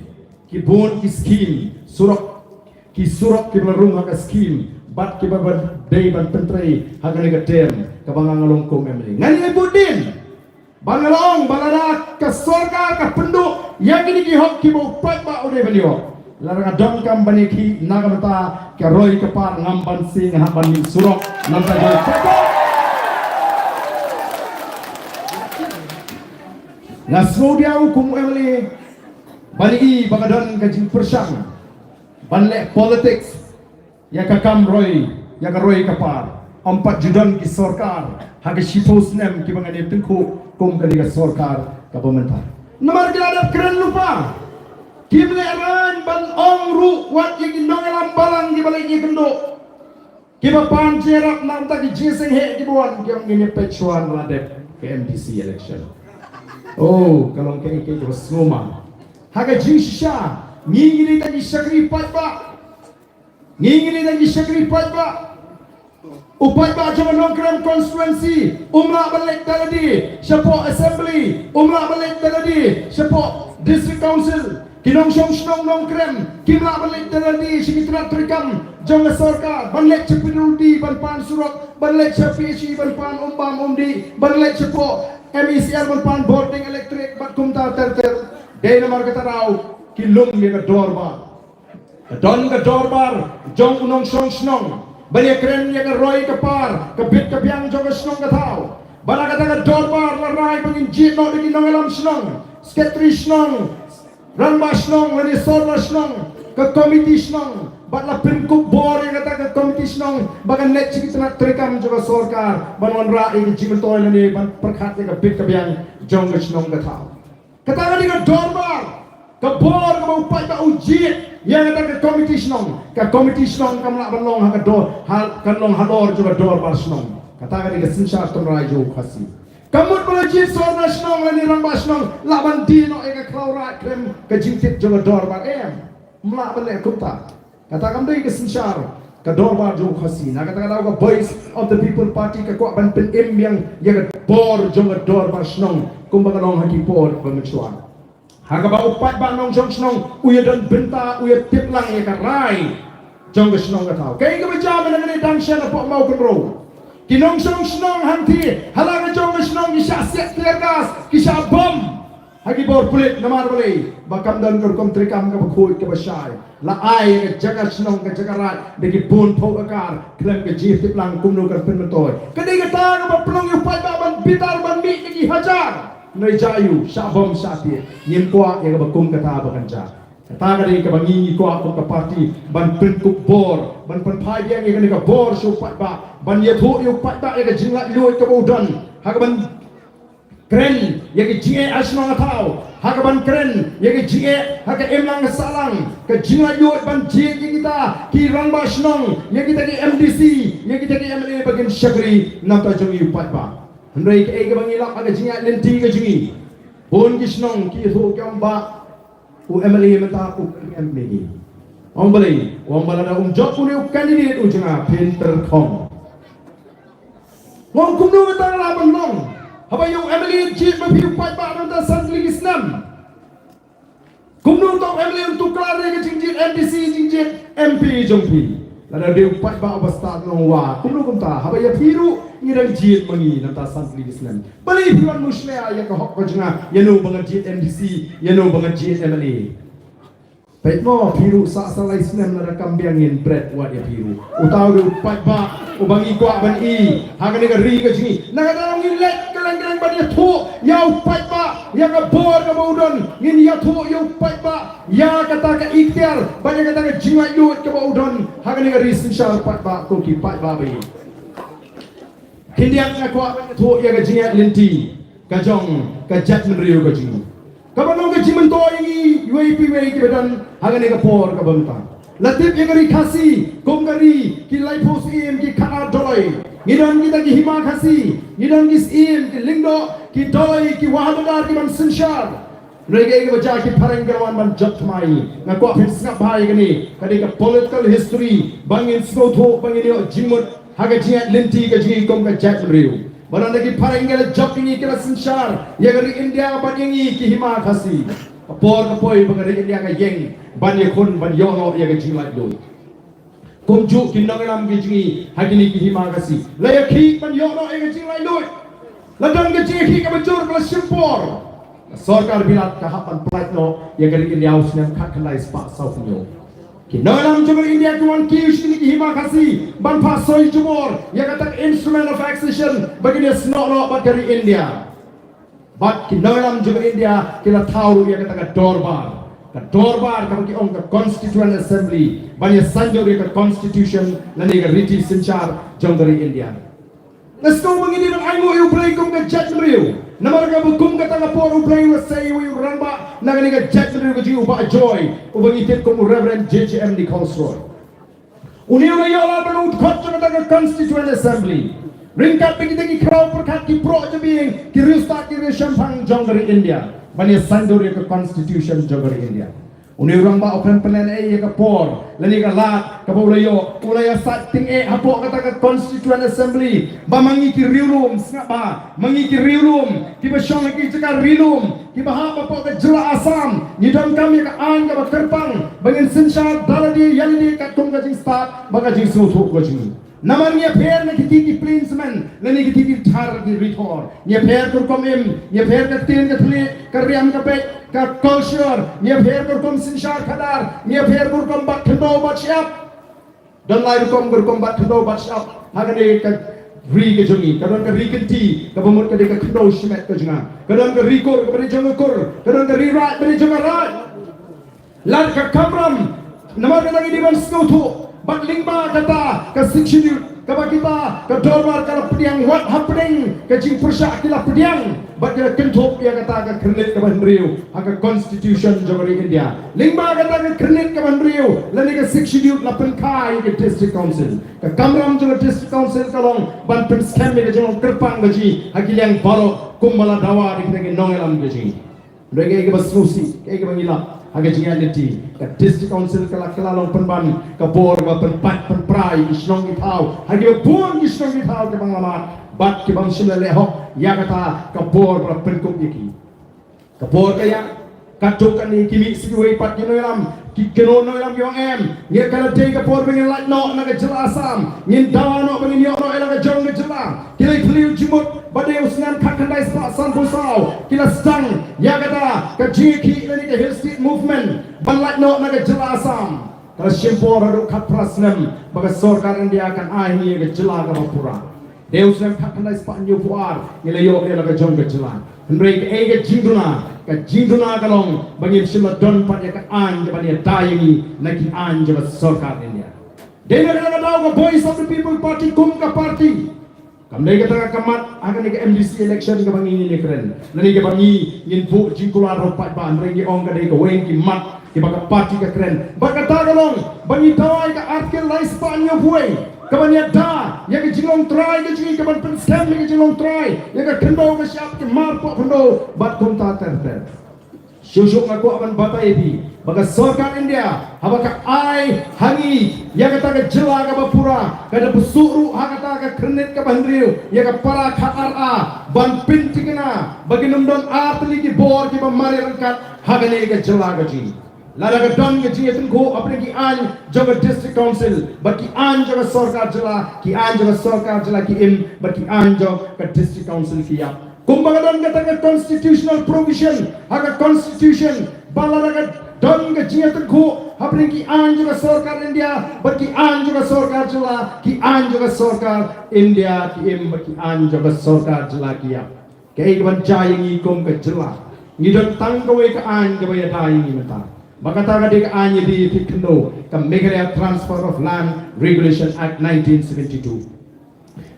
ki bun ki skim surok, ki surok kiba la rung ha ka skim bad kiba ba dei ban pyntrei ha kane ka term kaba nga, nga long kum u MLA. Ngan ïa bud dien. Ba nga la ong ba lada ka sorkar ka pynduh ïa kine ki hok kiba u paidbah u dei ban ïoh, lada nga donkam ban ïakhih na ka bynta ka roi ka par, ngam banse, nga hap ban mih surok. Namar ka jong ka, nga sngewdiaw kum u MLA ban i ba ka don ka jingpyrshang ban leh politics ïa ka kam roi, ïa ka roi ka par. Ym pat ju don ki sorkar ha ka shiphew snem kiba ngan ïa tyngkhuh kum kane ka sorkar kaba mynta. Namar ki la dep kren lypa. Kim leh raiñ ban ong ruh wat ïa ki nongïalam balang kiba leit ïakynduh, kiba pan jingïarap na ka bynta ki jingïaseng heh kiba wan, ki ong ngin ïa peit shuwa la dep ka MDC election. Oh, ka long kaei kaei kaba sngewma. Ha ka jingshisha ngi, ngi dei tang ki shakri paidbah. Ngi, ngi dei tang ki shakri paidbah. U paidbah jong ka Nongkrem constituency um lah ban leit da lade shapoh assembly, um lah ban leit da lade shapoh district council. Ki nongshong shnong Nongkrem kim lah ban leit da lade sha ki tnat treikam jong ka sorkar, ban leit sha PWD ban pan surok, ban leit sha PHE ban pan um bam um dih, ban leit shapoh MeECL ban pan bording electric bad kumta ter ter. Dei namar kata ruh ki lum ïa ka dorbar. Ka don ka dorbar jong u nongshong shnong ban ïakren ïa ka roi ka par, ka bit ka biang jong ka shnong ka thaw. Bad ha kata ka dorbar la rai ba ngin jied noh da ki nongïalam shnong, sekretari shnong, rangbah shnong lane sordar shnong, ka komiti shnong. Bad la pynkup bor ïa kata ka komiti shnong ba kan leit sha ki tnat treikam jong ka sorkar ban wanrah ïa ki jingmyntoi lane ban pyrkhat ïa ka bit ka biang jong ka shnong ka thaw. Kata ka dei ka dorbar, ka bor kaba u paidbah u jied ïa kata ka komiti shnong. Ka komiti shnong kam lah ban long ha ka dor, ha, kan long halor jong ka dorbar shnong. Kata ka dei ka synshar tynrai jong u Khasi. Ka mut ba la jied sordar shnong lane rangbah shnong lah ban die noh ïa ka khlaw raid khlem ka jingtip jong ka dorbar, em. Ym lah ban leh kumta. Kata kam dei ka synshar ka dorbar jong u Khasi. Na kata ka daw ka Voice of the People Party ka kwah ban pynim biang ïa ka bor jong ka dorbar shnong kumba ka long ha ki por ba mynshuwa. Ha kaba u paidbah nongshong shnong u ïadon bynta, u ïatip lang ïa ka rai jong ka shnong ka thaw. Kaei kaba jia mynta ka dang shen hapoh Mawkynrew. Ki nongshong shnong hangtei ha la ka jong ka shnong ki shah siat tear gas, ki shah bom ha ki bor pulit. Namar balei? Ba kam don ka rukom treikam kaba khuid kaba shai. La ai ka jaka shnong, ka jaka raid da ki bun phew akar khlem ka jingtip lang kumno kan pynmyntoi. Ka dei kata kaba pynlong ïa u paidbah ban bitar ban mih da ki hajar. Nai jia ïa u, shah bom shah tiar. Ngim kwah ïa kaba kum kata ba kan jia. Kata ka dei kaba ngi ngi kwah kum ka party, ban pynkup bor, ban pynphai biang ïa kane ka bor sha u paidbah, ban ïathuh ïa u paidbah ïa ka jinglaitluid kaba u don ha kaban kren ïa ka jingeh ha shnong ha thaw, ha kaban kren ïa ka jingeh ha ka imlang ka sahlang, ka jinglaitluid ban jied ïa kita ki rangbah shnong, ïa kita ki M D C, ïa kita ki M L A ba kin shakri na ka bynta jong u paidbah. Hynrei kaei kaba ngi lap ha ka jingïaid lynti ka jong ngi, bun ki shnong ki ïathuh ki ong ba u M L A mynta u khlem mih. Ong balei? Ong ba lada um jop une u candidate u jong nga phin tyrkhong. Nga ong kumno mynta nga lah ban long haba ïa u M L A jied ma phi u paidbah mynta san tylli ki snem. Kumno to u M L A un tuklar ïa ka jingjied M D C, jingjied M P jong phi? Lada dei u paidbah uba stad nong wa, kumno kumta haba ïa phi ruh ngi dang jied ma ngi na bynta san tylli ki snem. Balei phi wan mushlia ïa ka hok ka jong nga, ïa no ba nga jied M D C, ïa no ba nga jied M L A? Peit mo, phi ruh sa sa lai snem lada kam biang ngin bret wat ïa phi ruh. Uta u dei u paidbah uba ngi kwah ban i ha kane ka ri ka jong ngi. Na ka daw ngi leit kylleng kylleng ban ïathuh ïa u paidbah ïa ka bor kaba u don. Ngin ïathuh ïa u paidbah ïa kata ka ikhtiar bad ïa kata ka jinglaitluid kaba u don ha kane ka ri synshar paidbah ko ki paidbah ba ïeit. Khyndiat nga kwah ban ïathuh ïa ka jingïaid lynti ka jong ka jaitbynriew ka jong ngi, kaba long ka jingmyntoi ïa ngi iwei pa iwei kiba don ha kane ka por kaba mynta. La tip ïa ka ri Khasi kum ka ri ki laiphew syiem, ki khatar doloi. Ngi don kita ki hima Khasi, ngi don ki syiem, ki lyngdoh, ki doloi, ki wahadadar kiban synshar. Hynrei kaei kaba jia, ki phareng ki la wan ban jop thymmai. Nga kwah phin sngap bha ïa kane, ka dei ka political history ba ngin sngewthuh, ba ngin ïoh jingmut ha ka jingïaid lynti ka jong ngi kum ka jaitbynriew. Ba lada ki phareng ki la jop ïa ngi, ki la synshar ïa ka ri India bad ïa ngi ki hima Khasi, ka por ka poi ba ka ri India ka ïeng ban ïakhun, ban ïoh noh ïa ka jinglaitluid. Kumjuh ki nongïalam ki jong ngi ha kine ki hima Khasi la ïakhih ban ïoh noh ïa ka jinglaitluid. La don ka jingïakhih kaba jur ba la shim por. Ka sorkar Bilat ka hap ban pynlait noh ïa ka ri India ha u snem khatkhyndai spah sawphew hynñiew. Ki nongïalam jong ka ri India ki wan kiew sha kine ki hima Khasi ban phah soi jubor ïa kata ka Instrument of Accession ba kin ïasnoh noh bad ka ri India. Bad ki nongïalam jong ka India ki la thaw ruh ïa kata ka dorbar, ka dorbar kaba ki ong ka Constituent Assembly, ban ïasan jur ïa ka Constitution lane ka riti synshar jong ka ri India. Nga sngew ba ngi dei ban ainguh ïa U Blei kum ka jaitbynriew, namar kaba kum kata ka por U Blei u la sei ïa u rangbah na kane ka jaitbynriew ka jong ngi, u Bah Joy, uba ngi tip kum u Reverend J J M Nichols Roy. Une u la ïoh lad ban long u dkhot jong kata ka Constituent Assembly. Ryngkat bad kita ki khraw pyrkhat, ki proh jabieng, ki riewstad, ki riewshemphang jong ka ri India, ban ïasan jur ïa ka Constitution jong ka ri India. Une u rangbah u khlem pynlehnohei ïa ka por lane ka lad kaba u la ïoh. U la ïasaid tyngeh hapoh kata ka Constituent Assembly ba ma ngi ki riewlum, sngap bha, ma ngi ki riewlum kiba shong ha ki jaka ri lum, kiba hap hapoh ka jylla Assam, ngi donkam ïa ka aiñ kaba kyrpang ba ngin synshar da lade ïa lade katkum ka jingstad bad ka jingsngewthuh ka jong ngi. Namar ngi ïapher na kitei ki plieñsemen lane kitei ki thar ki rithor. Ngi ïapher ka rukom im, ngi ïapher ka ktien ka thylliej, ka riam ka beit, ka culture, ngi ïapher ka rukom synshar khadar, ngi ïapher ka rukom bat khyndew bat shyiap. Don lai rukom ka rukom bat khyndew bat shyiap ha kane ka ri ka jong ngi. Ka don ka ri kynti kaba mut ka dei ka khyndew shimet ka jong nga. Ka don ka ri kur kaba dei jong ka kur. Ka don ka ri raid kaba dei jong ka raid. Lada ka kamram, namar kata ngi dei ban sngewthuh bad lyngba kata ka Sixth Schedule kaba kita ka dorbar ka la pdiang wat hapdeng ka jingpyrshah ki la pdiang bad ki la kynthup ïa kata ka khyrnit kaba hynriew ha ka Constitution jong ka ri India. Lyngba kata ka khyrnit kaba hynriew lane ka Sixth Schedule la pynkha ïa ka District Council. Ka kamram jong ka District Council ka long ban pynskhem ïa ka jinglong kyrpang ka jong ngi ha ki liang baroh kumba la dawa da kita ki nongïalam ka jong ngi. Hynrei kaei kaba sngewsih, kaei kaba ngi lap ha ka jingïaid lynti, ka District Council ka la, ka la long pynban ka bor ba pynpait pynpra ïa ki shnong ki thaw ha kiba bun ki shnong ki thaw kiba ym la mad bad kiba ym shym la leh hok ïa kata ka bor ba la pynkup ïa ki. Ka bor ka ïaid, Katto katne ki mih sa kiwei pat ki nongïalam, ki kynnoh nongïalam ki ong em, ngi ka la dei ka por ba ngin lait noh na ka jylla Assam, ngin dawa noh ba ngin ïoh noh ïa la ka jong ka jylla. Ki la ïatylli u jingmut ba dei u snem khatkhyndai spah sanphew saw, ki la sdang ïa kata ka jingïakhih lane ka Hill State Movement ban lait noh na ka jylla Assam. Ka la shim por haduh khatphra snem ba ka sorkar India kan ai ïa ka jylla kaba pura. Dei u snem khatkhyndai spah hynñiewphew ar ngi la ïoh ïa la ka jong ka jylla. Hynrei kaei ka jingduna, ka jingduna ka long ba ngim shym la don pat ïa ka aiñ kaba ïada ïa ngi na ki aiñ jong ka sorkar India. Dei na kata ka daw ka Voice of the People Party kum ka party, kam dei kata ka mat ha kane ka M D C election kaba ngi ngin ïakren, lane kaba ngi ngin buh jingkular ruh pat, ba hynrei ngi ong ka dei kawei ki mat kiba ka party ka kren. Bad kata ka long ba ngi dawa ïa ka Article lai spah hynñiewphew, kaban ïada ïa ka jinglong trai ka jong ngi, kaban pynskhem ïa ka jinglong trai ïa ka khyndew ka shyiap, ki mar poh khyndew bad kumta ter ter. Shuh shuh nga kwah ban batai ïa phi ba ka sorkar India haba ka ai ha ngi ïa kata ka jylla kaba pura, ka da pynsuh ruh ha kata ka khyrnit kaba hynriew ïa ka para khatar A ban pynthikna ba kin ym don ar tylli ki bor kiba mareh ryngkat ha kane ka jylla ka jong ngi. Lada ka don ka jingïatyngkhuh hapdeng ki aiñ jong ka District Council bad ki aiñ jong ka sorkar jylla, ki aiñ jong ka sorkar jylla ki im bad ki aiñ jong ka District Council ki ïap. Kumba ka don kata ka constitutional provision ha ka constitution ba lada ka don ka jingïatyngkhuh hapdeng ki aiñ jong ka sorkar India bad ki aiñ jong ka sorkar jylla, ki aiñ jong ka sorkar India ki im bad ki aiñ jong ka sorkar jylla ki ïap. Kaei kaban jia ïa ngi kum ka jylla, ngi don tang kawei ka aiñ kaba ïada ïa ngi mynta. Ba kata ka dei ka aiñ ïada ïa ki khyndew, ka Meghalaya Transfer of Land Regulation Act nineteen seventy-two.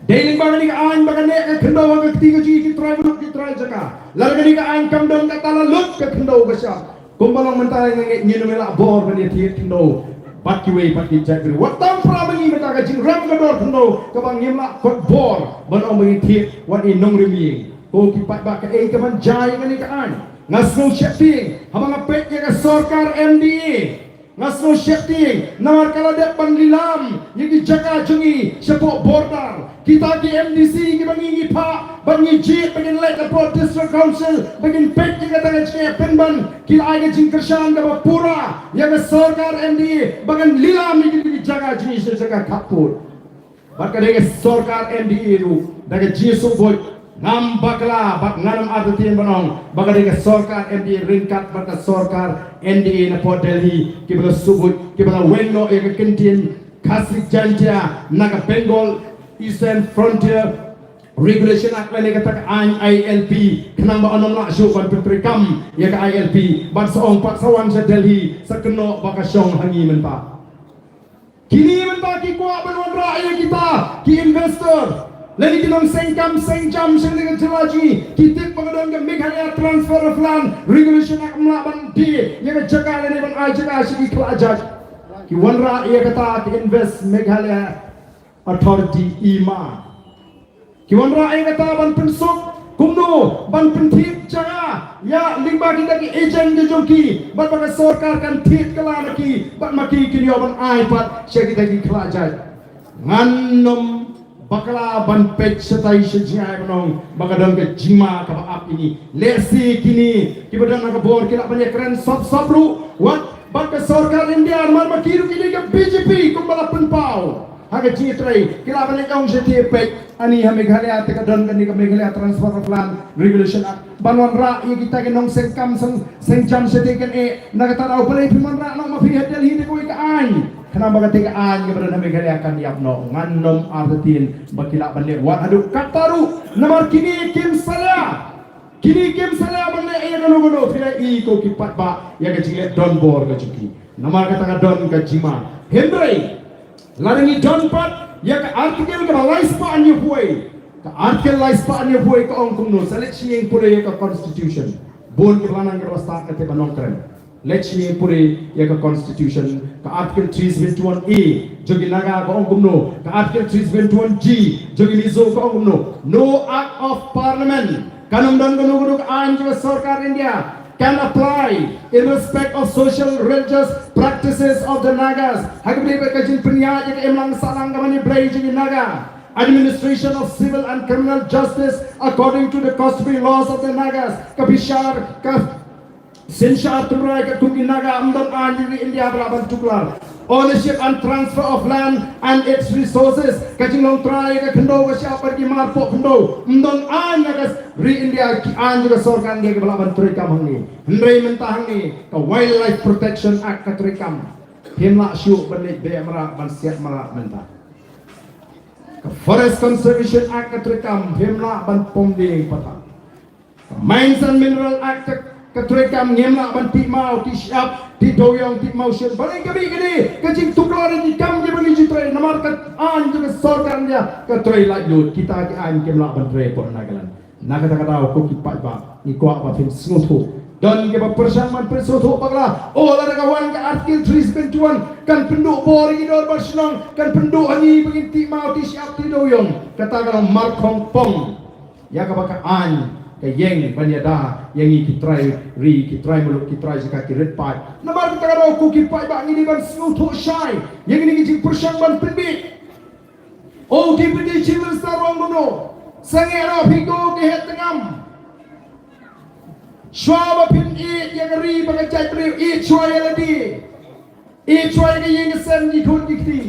Dei lyngba kane ka aiñ ba ka neh ka khyndew ha ka kti ka jong ngi ki trai muluk ki trai jaka. Lada kane ka aiñ kam don, kata la lut ka khyndew ka shyiap. Kumba long mynta nga ngeit ngin ym lah bor ban ïa thied khyndew bad kiwei pat ki jait briew. Wat tam para ba ngi mynta ka jingrem ka dor khyndew kaba ngim lah kot bor ban ong ba ngin thied wat i nongrim ïing. Ko ki paidbah, kaei kaban jia ïa kane ka aiñ? Nga sngew sheptieng haba nga peit ïa ka sorkar M D A. Nga sngew sheptieng namar ka la dep ban lilam ïa ki jaka jong ngi shapoh border. Kita ki M D C kiba ngi ngi phah bad ngi jied ba kin leit hapoh District Council ba kin peit ïa kata ka jingeh pynban, ki la ai ka jingkyrshan kaba pura ïa ka sorkar M D A ba kan lilam ïa ki jaka jong ngi sha jaka khappud. Bad ka dei ka sorkar M D A ruh da ka jingsuhbuit, ngam bakla bad ngan ym artatien ban ong ba ka dei ka sorkar M D A ryngkat bad ka sorkar M D A na Port Delhi kiba la suhbuit, kiba la weng noh ïa ka kyntien Khasi Jaintia na ka Bengal Eastern Frontier Regulation Act lane kata ka aiñ I L P, khnang ba yn ym lah shuh ban pyntreikam ïa ka I L P. Bad sa ong pat sa wan sha Delhi, sa kynnoh ba ka shong ha ngi mynta. Kine mynta ki kwah ban wanrah ïa kita ki investor lane ki nongseng kam seng jam sha kane ka jylla jong ngi, ki tip ba ka don ka Meghalaya Transfer of Land Regulation Act, ym lah ban die ïa ka jaka lane ban ai jaka sha ki khlajait. Ki wanrah ïa kata ki Invest Meghalaya Authority, I M A. Ki wanrah ïa kata ban pynsuk kumno ban pynthied jaka ïa lyngba kita ki agent ki jong ki, bad ba ka sorkar kan thied kylla na ki, bad ma ki kin ïoh ban ai pat sha kita ki khlajait. Ngan ym bakla ban peit shatai sha jngai ban ong ba ka don ka jingma kaba ap ïa ngi. Lehse kine kiba don ha ka bor ki lah ban ïakren sop sop ruh wat bad ka sorkar India, namar ma ki ruh ki dei ka B J P kumba la pynpaw ha ka jingïatrei. Ki lah ban leit ong shatei, peit, ani ha Meghalaya te ka don kane ka Meghalaya Transfer of Land Regulation Act, ban wanrah ïa kita ki nongseng kam seng, seng jam shatei kan eh. Na kata daw balei phim wanrah noh ma phi ha Delhi te kawei ka aiñ, khnang ba kata ka aiñ kaba don ha Meghalaya kan ïap noh? Ngan ym artatien ba ki lah ban leh wat haduh katta ruh, namar kine kim salia. Kine kim salia ban leh ïa kano kano, phi la i ko ki paidbah ïa ka jingleh donbor ka jong ki. Namar kata ka don ka jingma. Hynrei lada ngi don pat ïa ka article kaba lai spah hynñiewphew, ka article lai spah hynñiewphew ka ong kumno, sa leit sngewthuh ïa ka constitution. Bun kiba la nang kiba la stad ka tip ban ong kren. Leit sngewthuh ïa ka constitution, ka article three seventy-one A jong ki Naga ka ong kumno, ka article three seventy-one G jong ki Mizo ka ong kumno. No act of parliament, kan ym don kano kano ka aiñ jong ka sorkar India, can apply in respect of social religious practices of the Nagas. Ha kaba ïadei bad ka jingpynïaid ïa ka imlang sahlang ka mane Blei jong ki Naga, administration of civil and criminal justice according to the customary laws of the Nagas, ka bishar ka Synshar tynrai katkum ki Naga, ym don aiñ ri India ba lah ban tuklar. Ownership and transfer of land and its resources, ka jinglong tynrai ka khyndew ka shyiap bad ki mar poh khyndew, ym don aiñ na ka ri India, ki aiñ jong ka sorkar India kiba lah ban treikam hangne. Hynrei mynta hangne ka Wildlife Protection Act ka treikam. Phim lah shuh ban leit beh mrad, ban siat mrad mynta. Ka Forest Conservation Act ka treikam, phim lah ban pom dieng pathar. Ka Mines and Mineral Act ka, ka treikam, ngim lah ban tih maw, tih shyiap, tih dewiong, tih mawshun. Balei ka mih kane ka jingtuklar ïa ki kam kiba ngi ju trei, namar ka aiñ jong ka sorkar India ka trei laitluid, kita ki aiñ kim lah ban trei hapoh Nagaland. Na kata ka daw ko ki paidbah, ngi kwah ba phin sngewthuh. Don kiba pyrshang ban pynsngewthuh bakla, oh, lada ka wan ka Article three seventy-one kan pynduh bor ïa ki dorbar shnong, kan pynduh ha ngi ba ngin tih maw, tih shyiap, tih dewiong. Kata ka long markhongpong ïa kaba ka aiñ ka ïeng ban ïada ïa ngi ki trai ri, ki trai muluk, ki trai jaka, ki rit paid. Namar kata ka daw ko ki paidbah, ngi dei ban sngewthuh shai ïa kine ki jingpyrshang ban pynbiej. Oh, Deputy Chief Minister Rongbano, sangeh noh phi ko ki heh tngam. Shuwa ba phin ïeit ïa ka ri bad ka jaitbynriew, ïeit shuwa ïa lade. Ïeit shuwa ïa ka ïing ka sem, ki khun ki kti.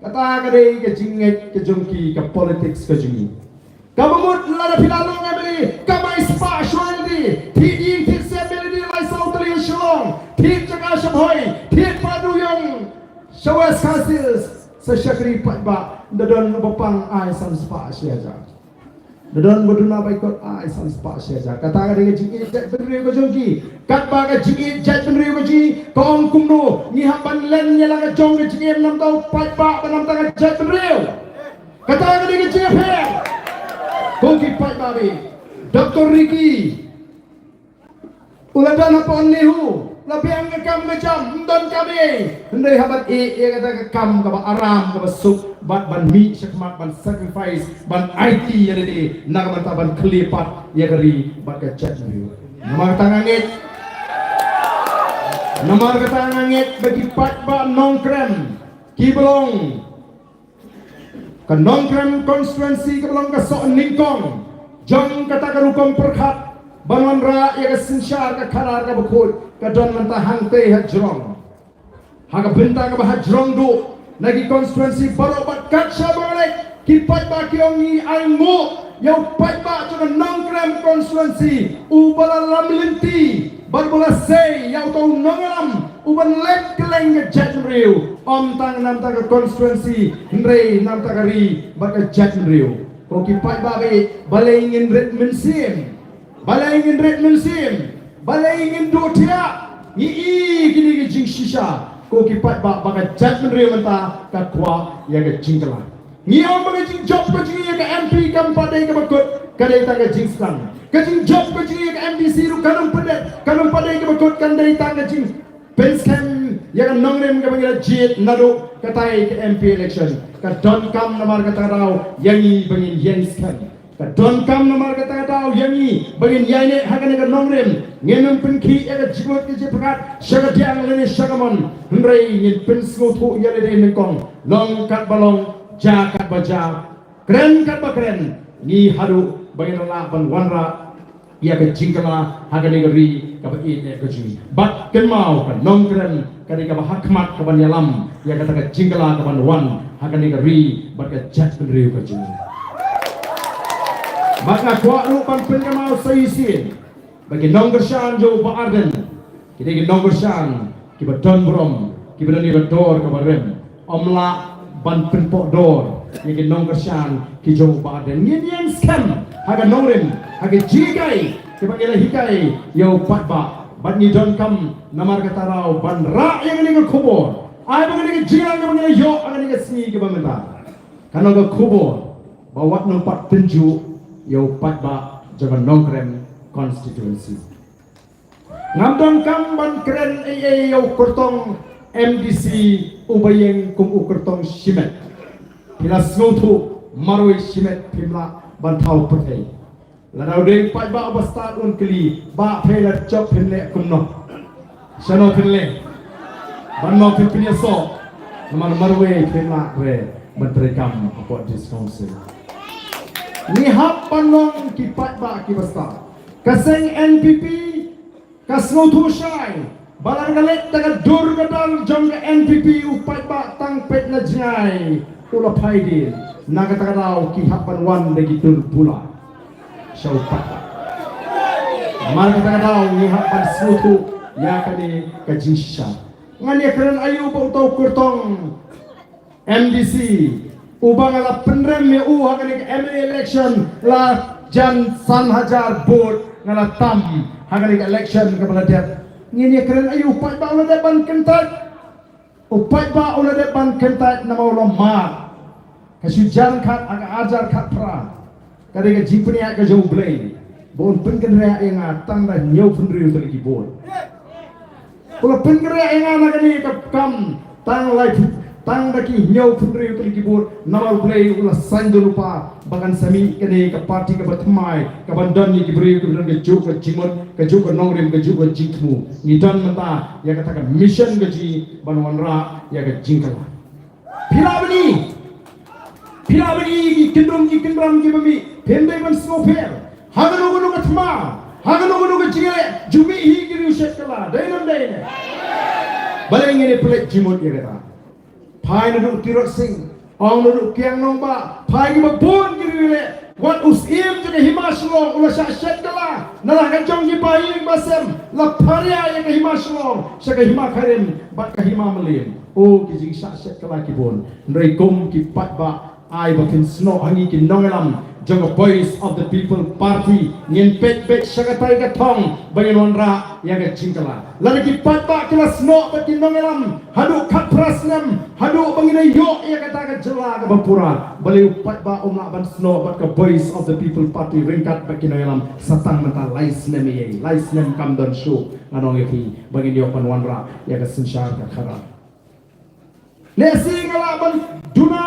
Kata ka dei ka jingngeit ka jong ki, ka politics ka jong ngi. Kaba mut lada phi la long MLA, kamai spah shuwa ïa lade. Thied ïing thied sem ïa lade, lai saw tylli ha Shillong. Thied jaka sha Bhoi, thied pha dewiong sha West Khasi Hills, sa shakri paidbah, da don uba pang ai san spah shi hajar. Da don ba duna ba ikot ai san spah shi hajar. Kata ka dei ka jingïeit jaitbynriew ka jong ki. Katba ka jingïeit jaitbynriew ka jong ki ka ong kumno, ngi hap ban len ïa la ka jong ka jingim namar u paidbah, ba namar ka jaitbynriew. Kata ka dei ka jingïapher. Ko ki paidbah, Doctor Ricky u la don hapoh NEHU, la biang ka kam ka jam, ym don kam ei. Hynrei haba ïeh ïa kata ka kam kaba aram, kaba suk, bad ban mih shakhmat, ban sacrifice, ban aiti ïa lade, na ka bynta ban khlieh pat ïa ka ri bad ka jaitbynriew. Namar kata nga ngeit, namar kata nga ngeit ba ki paidbah Nongkrem kiba long ka Nongkrem constituency kaba long ka soh nyngkong jong kata ka rukom pyrkhat ban wanrah ïa ka synshar ka khadar kaba khuid, ka don mynta hangtei ha jrong. Ha ka bynta kaba ha jrong duh na ki constituency baroh bad kat shaba nga leit, ki paidbah ki ong ngi ainguh ïa u paidbah jong ka Nongkrem constituency uba la lam lynti bad uba la sei ïa uto u nongïalam uban leit kylleng ka jaitbynriew, ym tang na bynta ka constituency hynrei na bynta ka ri bad ka jaitbynriew. Ko ki paidbah, balei ngin rit mynsiem? Balei ngin rit mynsiem? Balei ngin duh thiah? Ngi i kine ki jingshisha, ko ki paidbah, ba ka jaitbynriew mynta ka kwah ïa ka jingkylla. Ngi ong ba ka jingjop ka jong ngi ïa ka MP kam pat dei kaba kut, ka dei tang ka jingsdang. Ka jingjop ka jong ngi ïa ka MDC ruh kan ym pat dei, kan ym pat dei kaba kut, kan dei tang ka jingpynskhem ïa ka nongrim kaba ngi la jied naduh katai ka MP election. Ka donkam namar kata ka daw ïa ngi ba ngin ïeng skhem. Ka donkam namar kata ka daw ïa ngi ba ngin ïaineh ha kane ka nongrim. Ngin ym pynkhih ïa ka jingmut ka jingpyrkhat sha ka diang lane sha ka mon, hynrei ngin pynsngewthuh ïa lade nyngkong. Long katba long, jia katba jia, kren katba kren, ngi haduh ba ngin lah ban wanrah ïa ka jingkylla ha kane ka ri kaba ïeit ka jong ngi. Bad kynmaw, ka Nongkrem ka dei kaba ha khmat kaban ïalam ïa kata ka jingkylla kaban wan ha kane ka ri bad ka jaitbynriew ka jong ngi. Bad nga kwah ruh ban pynkynmaw sa shisien ba ki nongkyrshan jong u Bah Ardent ki dei ki nongkyrshan kiba don burom, kiba don ïa ka dor kaba rim. Ym lah ban pynpoh dor ïa ki nongkyrshan ki jong u Bah Ardent. Ngin ïeng skhem ha ka nongrim, ha ka jinghikai kaba ngi la hikai ïa u paidbah. Bad ngi donkam namar kata ka daw ban rah ïa kane ka khubor. Ai ba kane ka jingïalang kaba ngi la ïoh ha kane ka sngi kaba mynta kan long ka khubor ba wat nang pat tynjuh ïa u paidbah jong ka Nongkrem constituency. Ngam donkam ban kren ei ei ïa u kyrtong MDC uba ïeng kum u kyrtong shimet. Phi la sngewthuh, marwei shimet phim lah ban thaw pyrthei. Lada u dei u paidbah uba stad un kylli, Bah, phi la jop phin leh kumno? Shano phin leh? Ban mo phin pynïasoh? Namar marwei phim lah re ban treikam hapoh District Council. Ngi hap ban long ki paidbah kiba stad. Ka seng NPP Ka sngewthuh shai ba la ka leit da ka dur ka dar jong ka N P P u paidbah tang peit na jngai u la phai dien. Na kata ka daw ki hap ban wan da ki dur bula sha u paidbah. Namar kata ka daw ngi hap ban sngewthuh ïa kane ka jingshisha. Ngan ïa kren aïu ba uto u kyrtong M D C uba nga la pynrem ïa u ha kane ka M L A election, la jan san hajar vote nga la tam ha kane ka election kaba la dep. Ngin ïa kren aïu? U paidbah u la dep ban kyntait. U paidbah u la dep ban kyntait namar u la mad. Ka shu jan khat ha ka arhajar khatphra, ka dei ka jingpynïaid ka jong U Blei ba un pynkynriah ïa nga tang da hynñiewphew hynriew tylli ki vote. U la pynkynriah ïa nga na kane ka kam tang lai, tang da ki hynñiewphew hynriew tylli ki vote. Namar U Blei u la saiñdur lypa ba kan sa mih kane ka party kaba thymmai, kaban don ïa ki briew kiba don kajuh ka jingmut, kajuh ka nongrim, kajuh ka jingthmu. Ngi don mynta ïa kata ka mission ka jong ngi ban wanrah ïa ka jingkylla. Phi lah ban i, phi lah ban i ki kyndrum ki kyndram kiba mih, phim dei ban sngewpher. Ha kano kano ka thma, ha kano kano ka jingeh, ju mih hi ki riew shet kylla, dei ne ym dei ne? Balei ngin ïa pynleit jingmut ïa kata? Phai naduh Tirot Sing, ong naduh Kiang Nangbah, phai kiba bun ki riew leh. Wat u Syiem jong ka Hima Shillong u la shah shet kylla na la ka jong ki bahaïing bahasem, la pharia ïa ka Hima Shillong sha ka Hima Khyrim bad ka Hima Mylliem. O, ki jingshah shet kylla ki bun. Hynrei kum ki paidbah, ai ba phin snoh ha ngi ki nongïalam jong ka Voice of the People Party, ngin peit beit sha katai ka thong ba ngin wanrah ïa ka jingkylla. Lada ki paidbah ki la snoh bad ki nongïalam haduh khatphra snem, haduh ba ngin ïoh ïa kata ka jylla kaba pura, balei u paidbah um lah ban snoh bad ka Voice of the People Party ryngkat bad ki nongïalam? Sa tang mynta lai snem ïa, lai snem kam don shuh, ngan ong ïa phi, ba ngin ïoh ban wanrah ïa ka synshar ka khadar. Lehse nga lah ban duna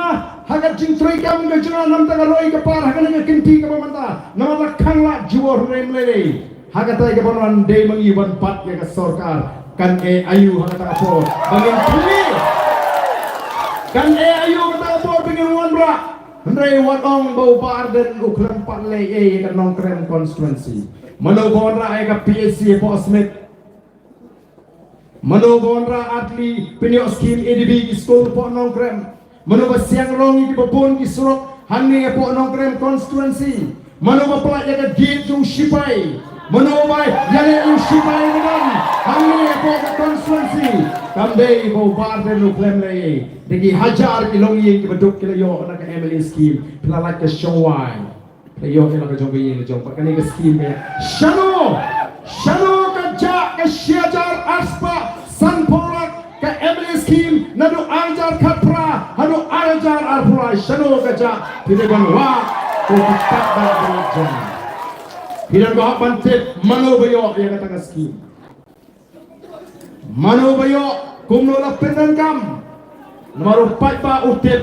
ha ka jingtrei kam ka jong nga namar ka roi ka par ha kane ka kynti kaba mynta, namar la khang lad jubor hynrei ym lei lei. Ha katai kaban wan dei ma ngi ban bat ïa ka sorkar. Kan eh aïu ha kata ka por ba ngin pynlong? Kan eh aïu ha kata ka por ba ngin wanrah? Hynrei wat ong ba u Bah Ardent u khlem pat leh ei ïa ka Nongkrem constituency. Mano ba wanrah ïa ka P H C hapoh Smit? Mano ba wanrah ar tylli pynïoh skim A D B ki skul hapoh Nongkrem? Mano ba siang rong ïa kiba bun ki surok hangne hapoh Nongkrem constituency? Mano ba pynlait ïa ka gate jong u shipai? Mano ba ïaleh ïa u shipai ba don hangne hapoh ka constituency? Kam dei ba u Bah Ardent u khlem leh ei? Da ki hajar ki longïing kiba duk ki la ïoh na ka M L A skim. Phi la lait ka shongwai, phi la ïoh ïa la ka jong ka ïing la jong, bad kane ka skim ka ïa. Shano, shano ka jah ka shi hajar ar spah sanphew lak ka M L A skim naduh ar hajar khatphra haduh ar hajar arphew lai? Shano ka jah? Phi dei ban wad ko ki paidbah ba la jong. Phi dei ban hap ban tip mano ba ïoh ïa kata ka skim. Mano ba ïoh, kumno la pyndonkam? Namar u paidbah u tip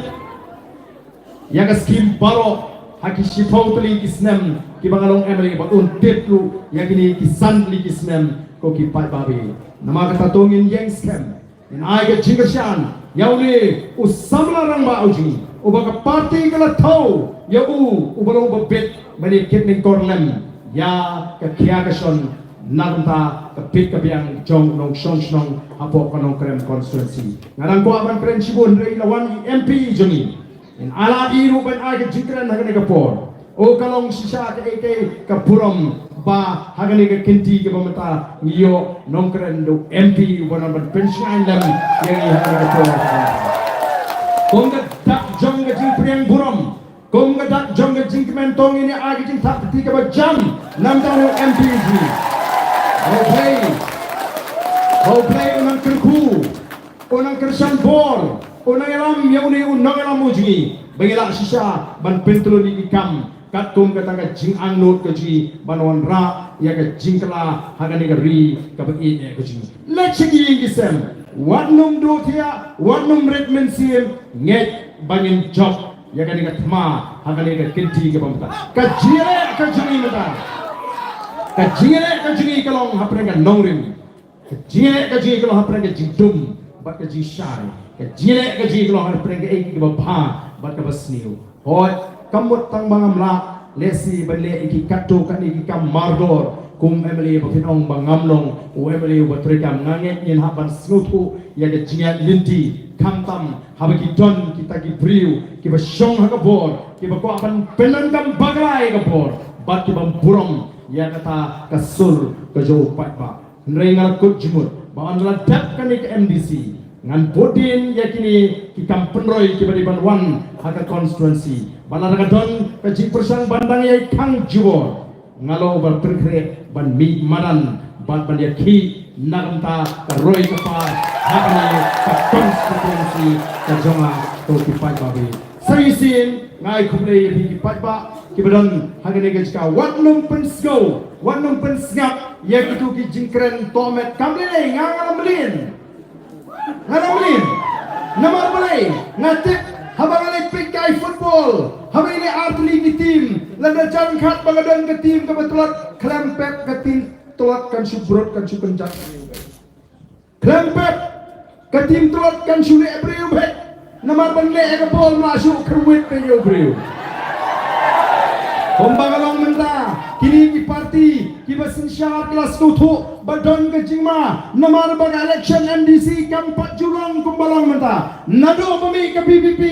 ïa ka skim baroh ha ki shiphew tylli ki snem kiba nga long M L A, bad un tip ruh ïa kine ki san tylli ki snem ko ki paidbah ba ïeit. Namar kata to ngin ïeng skhem, ngin ai ka jingkyrshan ïa une u samla rangbah u jong ngi uba ka party ka la thew ïa u uba long uba bit, Bah Kipnyngkor Lem, ïa ka khia ka shon na ka bynta ka bit ka biang jong u nongshong shnong hapoh ka Nongkrem constituency. Nga dang kwah ban kren shibun hynrei la wan i M P jong ngi. Ngin ai lad ïa i ruh ban ai ka jingkren ha kane ka por. O, ka long shisha kaei kaei ka burom ba ha kane ka kynti kaba mynta ngi ïoh nongkren da u M P uba nang ban pynshngaiñ lem ïa ngi ha kane ka por. Kum ka dak jong ka jingpdiang burom, kum ka dak jong ka jingkmen, to ngin ïa ai ka jingthap kti kaba jan na ka bynta u M P jong ngi. Hopefully, hopefully u nang kyrkhu, u nang kyrshan bor, u nang ïalam ïa une u nongïalam u jong ngi ba ngin lah shisha ban pyntylli ïa ki kam katkum kata ka jingangnud ka jong ngi ban wanrah ïa ka jingkylla ha kane ka ri kaba ïeit ka jong ngi. Leit sha ki ïing ki sem, wat nym duh thiah, wat nym rit mynsiem, ngeit ba ngin jop ïa kane ka thma ha kane ka kynti kaba mynta. Ka jingïaleh ka jong ngi mynta, ka jingïaleh ka jong ngi ka long hapdeng ka nongrim. Ka jingïaleh ka jong ngi ka long hapdeng ka jingdum bad ka jingshai. Ka jingïaleh ka jong ngi ka long hapdeng kaei kaei kaba bha bad kaba sniew. Hooid, kam mut tang ba ngam lah lehse ban leh ïa ki katto katne ki kam mardor, Kum M L A ba phin ong ba ngam long u M L A uba treikam, nga ngeit ngin hap ban sngewthuh ïa ka jingïaid lynti, khamtam haba ki don kita ki briew kiba shong ha ka bor, kiba kwah ban pyndonkam bakla ïa ka bor bad kiba burom ïa kata ka sur ka jong u paidbah. Hynrei nga la kut jingmut ba ynda la dep kane ka M D C, ngan bud dien ïa kine ki kam pynroi kiba dei ban wan ha ka constituency. Ba lada ka don ka jingpyrshang ban dang ïai khang jubor, nga long uba pynkhreh ban mih madan bad ban ïakhih na ka bynta ka roi ka par ha kane ka constituency ka jong nga, to ki paidbah. Sa shisien nga ai khublei ïa phi ki paidbah kiba don ha kane ka jaka. Wat nym pynsngew, wat nym pynsngap ïa kitu ki jingkren tohmet. Kam lei lei, nga, nga la mlien. Nga la mlien. Namar balei? Nga tip haba nga leit peit ka ai football, haba ine artylli ki team, lada jan khat ba nga don ka team kaba tlot, khlem pep ka team tlot kan shu brot, kan shu kynjat. Khlem pep ka team tlot kan shu leh briew beit. Namar ban leh ïa ka bol ma shu kyrwit beit ïa u briew. Kumba ka long mynta, kine ki party kiba synshar ki la sngewthuh ba don ka jingma, namar ba ka election M D C kam pat ju long kumba long mynta. Naduh ba mih ka V P P,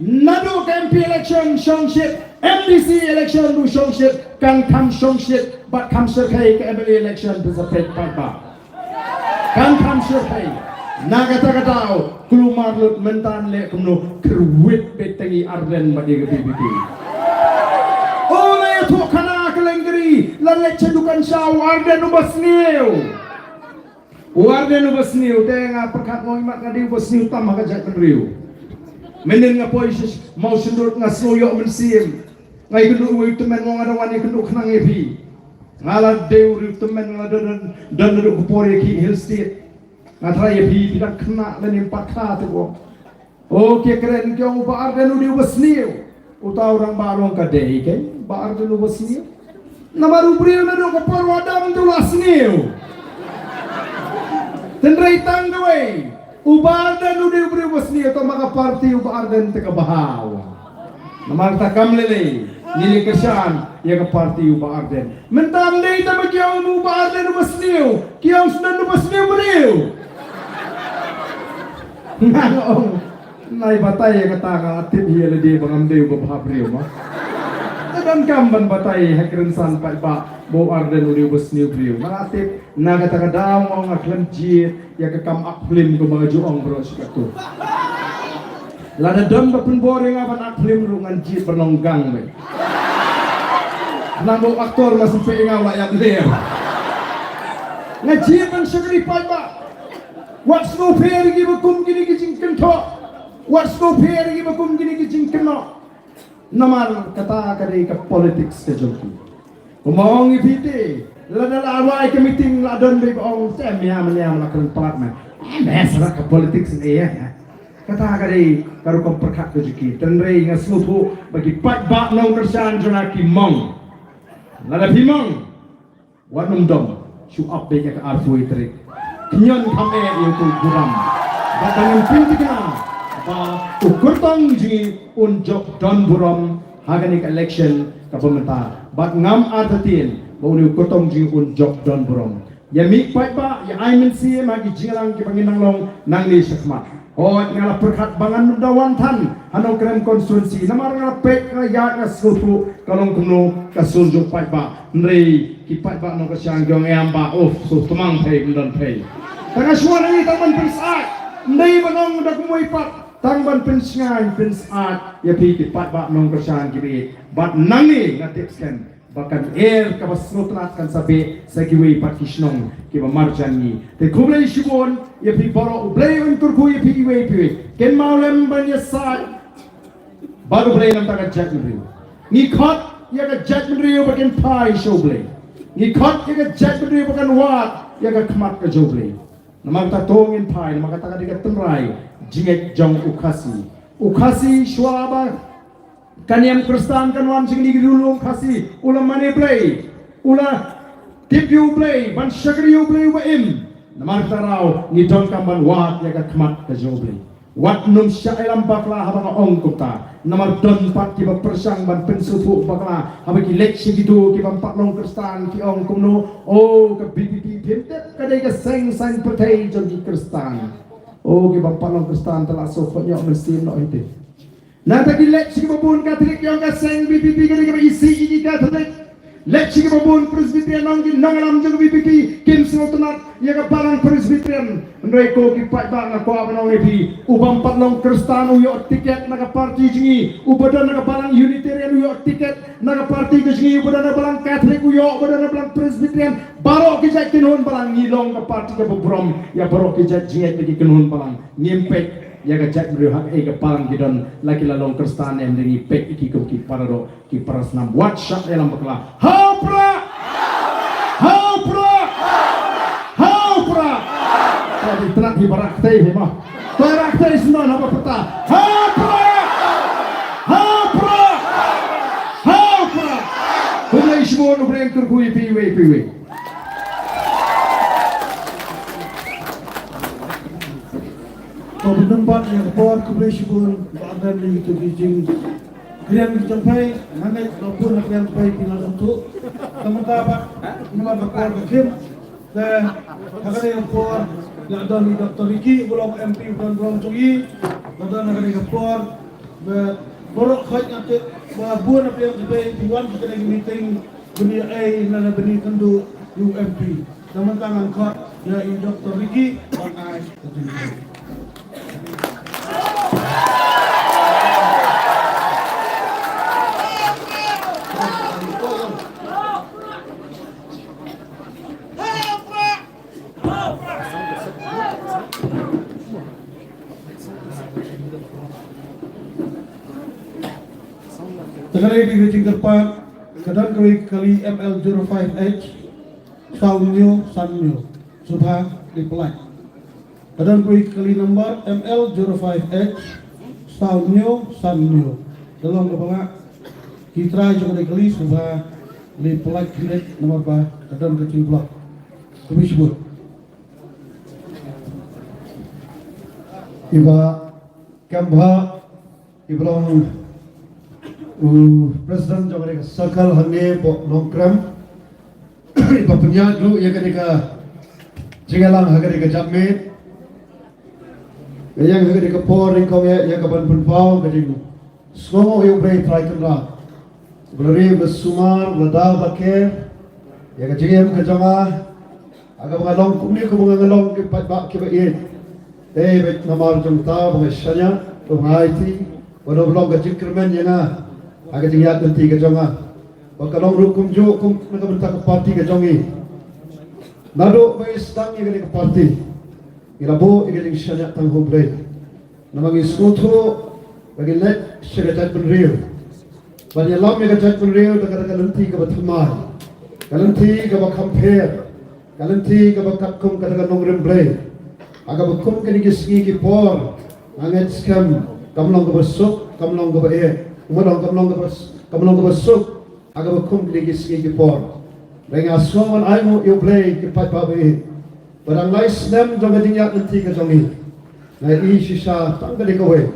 naduh ka M P election shongshit, M D C election ruh shongshit, kan kham shongshit bad kham shyrkhei ka M L A election, phi sa peit pat ba kan kham shyrkhei. Na kata ka daw, kulmar lut mynta, leh kumno, kyrwit beit tang i Ardent bad ïa ka V P P. O, la ïathuh khana ka lengkri, la leit sha dukan sha u Ardent uba sniew. U Ardent uba sniew, te nga pyrkhat, nga ong, imat nga dei uba sniew tam ha ka jaitbynriew. Mynnin nga poi sha Mawshynrut nga sngew ïoh mynsiem. Nga ïakynduh uwei u tymmen, nga ong nga dang wan ïakynduh khnang ïa phi. Nga la dei u riew tymmen, nga la don, don, don naduh ka por ïa ki Hill State. Nga tharai ïa phi, phi dang khynnah lane ym pat khynnah te ko. O, ki kren ki ong u Bah Ardent u dei uba sniew. Uta u rangbah u ong ka dei keiñ, Bah Ardent uba sniew. Namar u briew naduh ka por u Adam te u la sniew. Hynrei tang kawei, u Bah Ardent u dei u briew uba sniew, te ma ka party u Bah Ardent te ka bha. Namar kata kam lei lei, ngi la kyrshan ïa ka party u Bah Ardent. Mynta ym dei tang ba ki ong u Bah Ardent uba sniew, ki ong sdang uba sniew briew. Nga ong, nai batai ïa kata, nga la tip hi ïa lade ba ngam dei uba bha briew mo. Te donkam ban batai ha ki rynsan paidbah ba u Ardent u dei uba sniew briew. Nga la tip, na kata ka daw nga ong nga khlem jied ïa ka kam ak phlim kumba nga ju ong baroh shi katto. Lada don ba pynbor ïa nga ban ak phlim ruh ngan jied ban long gang beit. Nang ba u aktor ma sngewbha ïa nga u la ïap ler. Nga jied ban shakri paidbah. Wat sngewpher ïa kiba kum kine ki jingkynthoh. Wat sngewpher ïa kiba kum kine ki jingkynnoh. Namar kata ka dei ka politics ka jong ki. Kumba ong ïa phi te, lada la wai ka meeting la don beit ba ong, te mia mia la kren palat me. Eh, me sara ka politics ne ïa. Kata ka dei ka rukom pyrkhat ka jong ki. Hynrei nga sngewthuh ba ki paidbah nongkyrshan jong nga ki mong. Lada phi mong, wat nym dom, shu ap beit ïa ka arphew wei tarik. Khñiot kham eh ïa uto u burom. Bad ba ngin pynthikna ba u kyrtong jong ngi un jop don burom ha kane ka election kaba mynta. Bad ngam artatien ba une u kyrtong jong ngi un jop don burom. Ïa mih paidbah, ïa ai mynsiem ha ki jingïalang kiba ngin nang long nangne shakhmat. Hooid, nga la pyrkhat ba ngan da wan than ha Nongkrem constituency, namar nga la peit, nga la ïaid, nga sngewthuh ka long kumno ka sur jong paidbah. Hynrei ki paidbah nongkyrshan ki ong, em bah, uff, shu tymmen phi, ym don phi. Tang nga shu wan hangne tang ban pynsyaid, ym dei ban ong da kumwei pat, tang ban pynshngaiñ pynsyaid ïa phi ki paidbah nongkyrshan kiba ïeit. Bad nangne nga tip skhem ba kan er kaba sngewtynnat kan sa beh sha kiwei pat ki shnong kiba marjan ngi. Te khublei shibun ïa phi baroh, U Blei un kyrkhu ïa phi iwei pa iwei. Kynmaw lem ban ïasaid bad U Blei na ka bynta ka jaitbynriew. Ngi khot ïa ka jaitbynriew ba kin phai sha U Blei. Ngi khot ïa ka jaitbynriew ba kan wad ïa ka khmat ka jong U Blei. Namar kata to ngin phai, namar kata ka dei ka tynrai jingngeit jong u Khasi. U Khasi shuwa ba ka niam Khristan kan wan sha kine ki riewlum Khasi, u la mane Blei, u la tip ïa U Blei, ban shakri ïa U Blei uba im. Namar kata ruh ngi donkam ban wad ïa ka khmat ka jong U Blei. Wat nym shah ïalam bakla haba nga ong kumta. Namar don pat kiba pyrshang ban pynsngewthuh bakla haba ki leit sha kito ki bym pat long Khristan, ki ong kumno, oh, ka B P P phim tip ka dei ka seng saiñ pyrthei jong ki Khristan. Oh, ki bym pat long Khristan te la shu khot ïoh mynsiem noh ïa te. Nangta ki leit sha kiba bun Katholik, ki ong ka seng B P P ka dei kaba isih ïa ki Katholik. Leit sha kiba bun Presbyterian, ong ki nongïalam jong ka B P P kim sngewtynnat ïa ka balang Presbyterian. Hynrei ko ki paidbah, nga kwah ban ong ïa phi, u bym pat long Khristan u ïoh tiket na ka party jong ngi, uba don na ka balang Unitarian u ïoh tiket na ka party ka jong ngi, uba don na ka balang Katholik u ïoh, uba don na ka balang Presbyterian, baroh ki jait kynhun balang. Ngi long ka party kaba burom ïa baroh ki jait jingngeit na ki kynhun balang. Ngim peit ïa ka jaitbynriew ha kaei ka balang ki don, la ki la long Khristan ne em, ngi peit ïa ki kum ki paradoh, ki parasnam. Wat shah ïalam bakla. Ha u Prah! Ha u Prah! Ha u Prah! Ka dei tnat hi ba rah ktei hi ma. To rah ktei sngewbha haba pyrta. Ha u Prah! Ha u Prah! Ha u Prah! Khublei shibun, U Blei un kyrkhu ïa phi iwei pa iwei. To, bynta pat ïa ka por, khublei shibun Bah Ardent ïa kito ki jingkren jong phi. Nga ngeit ba bun na kren phi phi la sngewthuh. Te mynta pat namar ka por ka khim, te ha kane ka por la don i Doctor Ricky uba long M P u don burom jong ngi. La don ha kane ka por ba baroh khoit nga tip ba bun na phi jong phi phi wan ha kane ka meeting ban ïa ai lane ban ïa kynduh ïa u M P. Te mynta ngan khot ïa i Doctor Ricky ban ai ka jingkren. Te ka dei ka jingkyrpad, ka don kawei ka kali M L zero five H, saw hynñiew san hynñiew, sngewbha leit pyllait. Ka don kawei ka kali number M L zero five H, saw hynñiew san hynñiew. Ka long kaba nga, ki trai jong ka dei kali, sngewbha leit pyllait khyndiat namar ba ka don ka jingblock. Khublei shibun. I Bah Kambah, iba long u president jong kane ka circle hangne hapoh Nongkrem, iba pynïaid ruh ïa kane ka jingïalang ha kane ka janmiet. Nga ïeng ha kane ka por nyngkong ïa, ïa kaban pynpaw ka jing sngewnguh ïa U Blei Trai Kynrad ba la ri, ba la sumar, ba la da, ba la ker ïa ka jingim ka jong nga. Ha kaba nga long kumne kumba nga long, ki paidbah kiba ïeit. Te bad namar jong kata ba nga shaniah, ba nga aiti, ba la long ka jingkyrmen ïa nga ha ka jingïaid lynti ka jong nga. Ba ka long ruh kumjuh kum na ka bynta ka party ka jong ngi. Naduh ba ngi sdang ïa kane ka party, ngi la buh ïa ka jingshaniah tang ha U Blei. Namar ngi sngewthuh ba ngi leit sha ka jaitbynriew ban ïalam ïa ka jaitbynriew da kata ka lynti kaba thymmai, ka lynti kaba kham pher, ka lynti kaba katkum kata ka nongrim Blei. Ha kaba kum kine ki sngi ki por nga ngeit skhem kam long kaba suk, kam long kaba eh, kumba long, kam long kaba, kam long kaba suk ha kaba kum kine ki sngi ki por. Hynrei nga sngew ban ainguh ïa U Blei, ki paidbah ba ïeit, ba dang lai snem jong ka jingïaid lynti ka jong ngi, nga ïohi shisha tang kane kawei,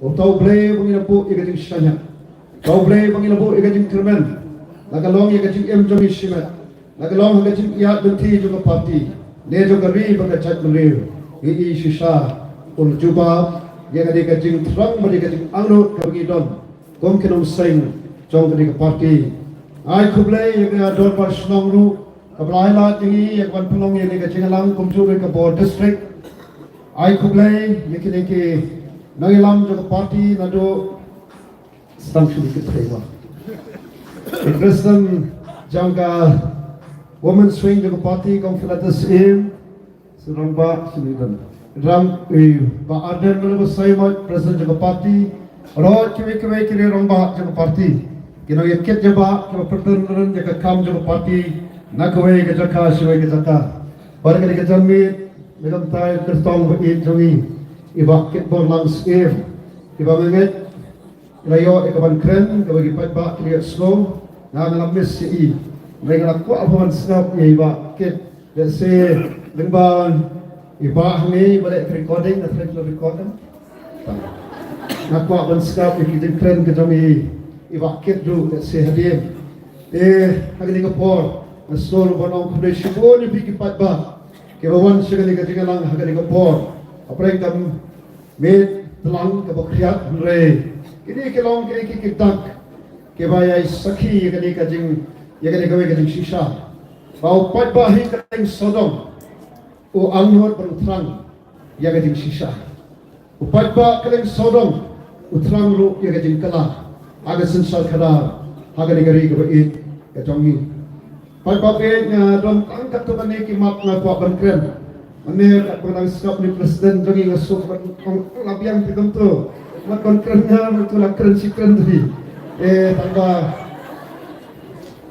uta U Blei ba ngi la buh ïa ka jingshaniah, uta U Blei ba ngi la buh ïa ka jingkyrmen, la ka long ïa ka jingim jong ngi shimet, la ka long ha ka jingïaid lynti jong ka party ne jong ka ri bad ka jaitbynriew. Ngi ïohi shisha un jubab ïa kane ka jingthrang bad ïa ka jingangnud kaba ngi don kum ki nongseng jong kane ka party. Ai khublei ïa ka dorbar shnong ruh kaba la ai lad ïa ngi ïa ka ban pynlong ïa kane ka jingïalang kumjuh ruh ka bor district. Ai khublei ïa kine ki nongïalam jong ka party naduh, sdang shuh ïa ki trei wa, i president jong ka women's wing jong ka party, Kong Philetus Syiem, Rangbah Shinidan. Rang, eh, Bah Ardent Miller Basaiawmoit, president jong ka party. Baroh kiwei kiwei ki rangbah jong ka party, ki nongïakit ïabah kiba pynrung rung ïa ka kam jong ka party na kawei ka jaka sha kawei ka jaka. Bad kane ka janmiet, na ka bynta i kyrtong ba ïeit jong ngi, i Bah Kitborlang Syiem, iba nga ngeit la ïoh ïa ka ban kren kaba ki paidbah ki la ïohsngew. Nga, nga la miss ïa i, hynrei nga la kwah ban sngap ïa i Bah Kit. Lehse lyngba i Bah hangne ba leh recording, nga tharai ka recording. Nga kwah ban sngap ïa ki jingkren ka jong i, i Bah Kit ruh lehse hadien. Te ha kane ka por nga sngew ruh ban ong khublei shibun ïa phi ki paidbah kiba wan sha kane ka jingïalang ha kane ka por. Hapdeng ka miet tlang kaba khriat, hynrei kine ki long kine ki, ki dak kiba ïai sakhi ïa kane ka jing, ïa kane kawei ka jingshisha ba u paidbah hi ka dang sawdong u angnud ban u thrang ïa ka jingshisha. U paidbah ka dang sawdong u thrang ruh ïa ka jingkylla ha ka synshar khadar ha kane ka ri kaba ïeit ka jong ngi. Paidbah, nga don tang katto katne ki mat nga kwah ban kren. Mane katba nga dang sngap ïa u president jong ngi nga sngewbha ban ong, la biang te kumto. Mat ban kren nga, nga tu la kren shi kren te. Eh, tang ba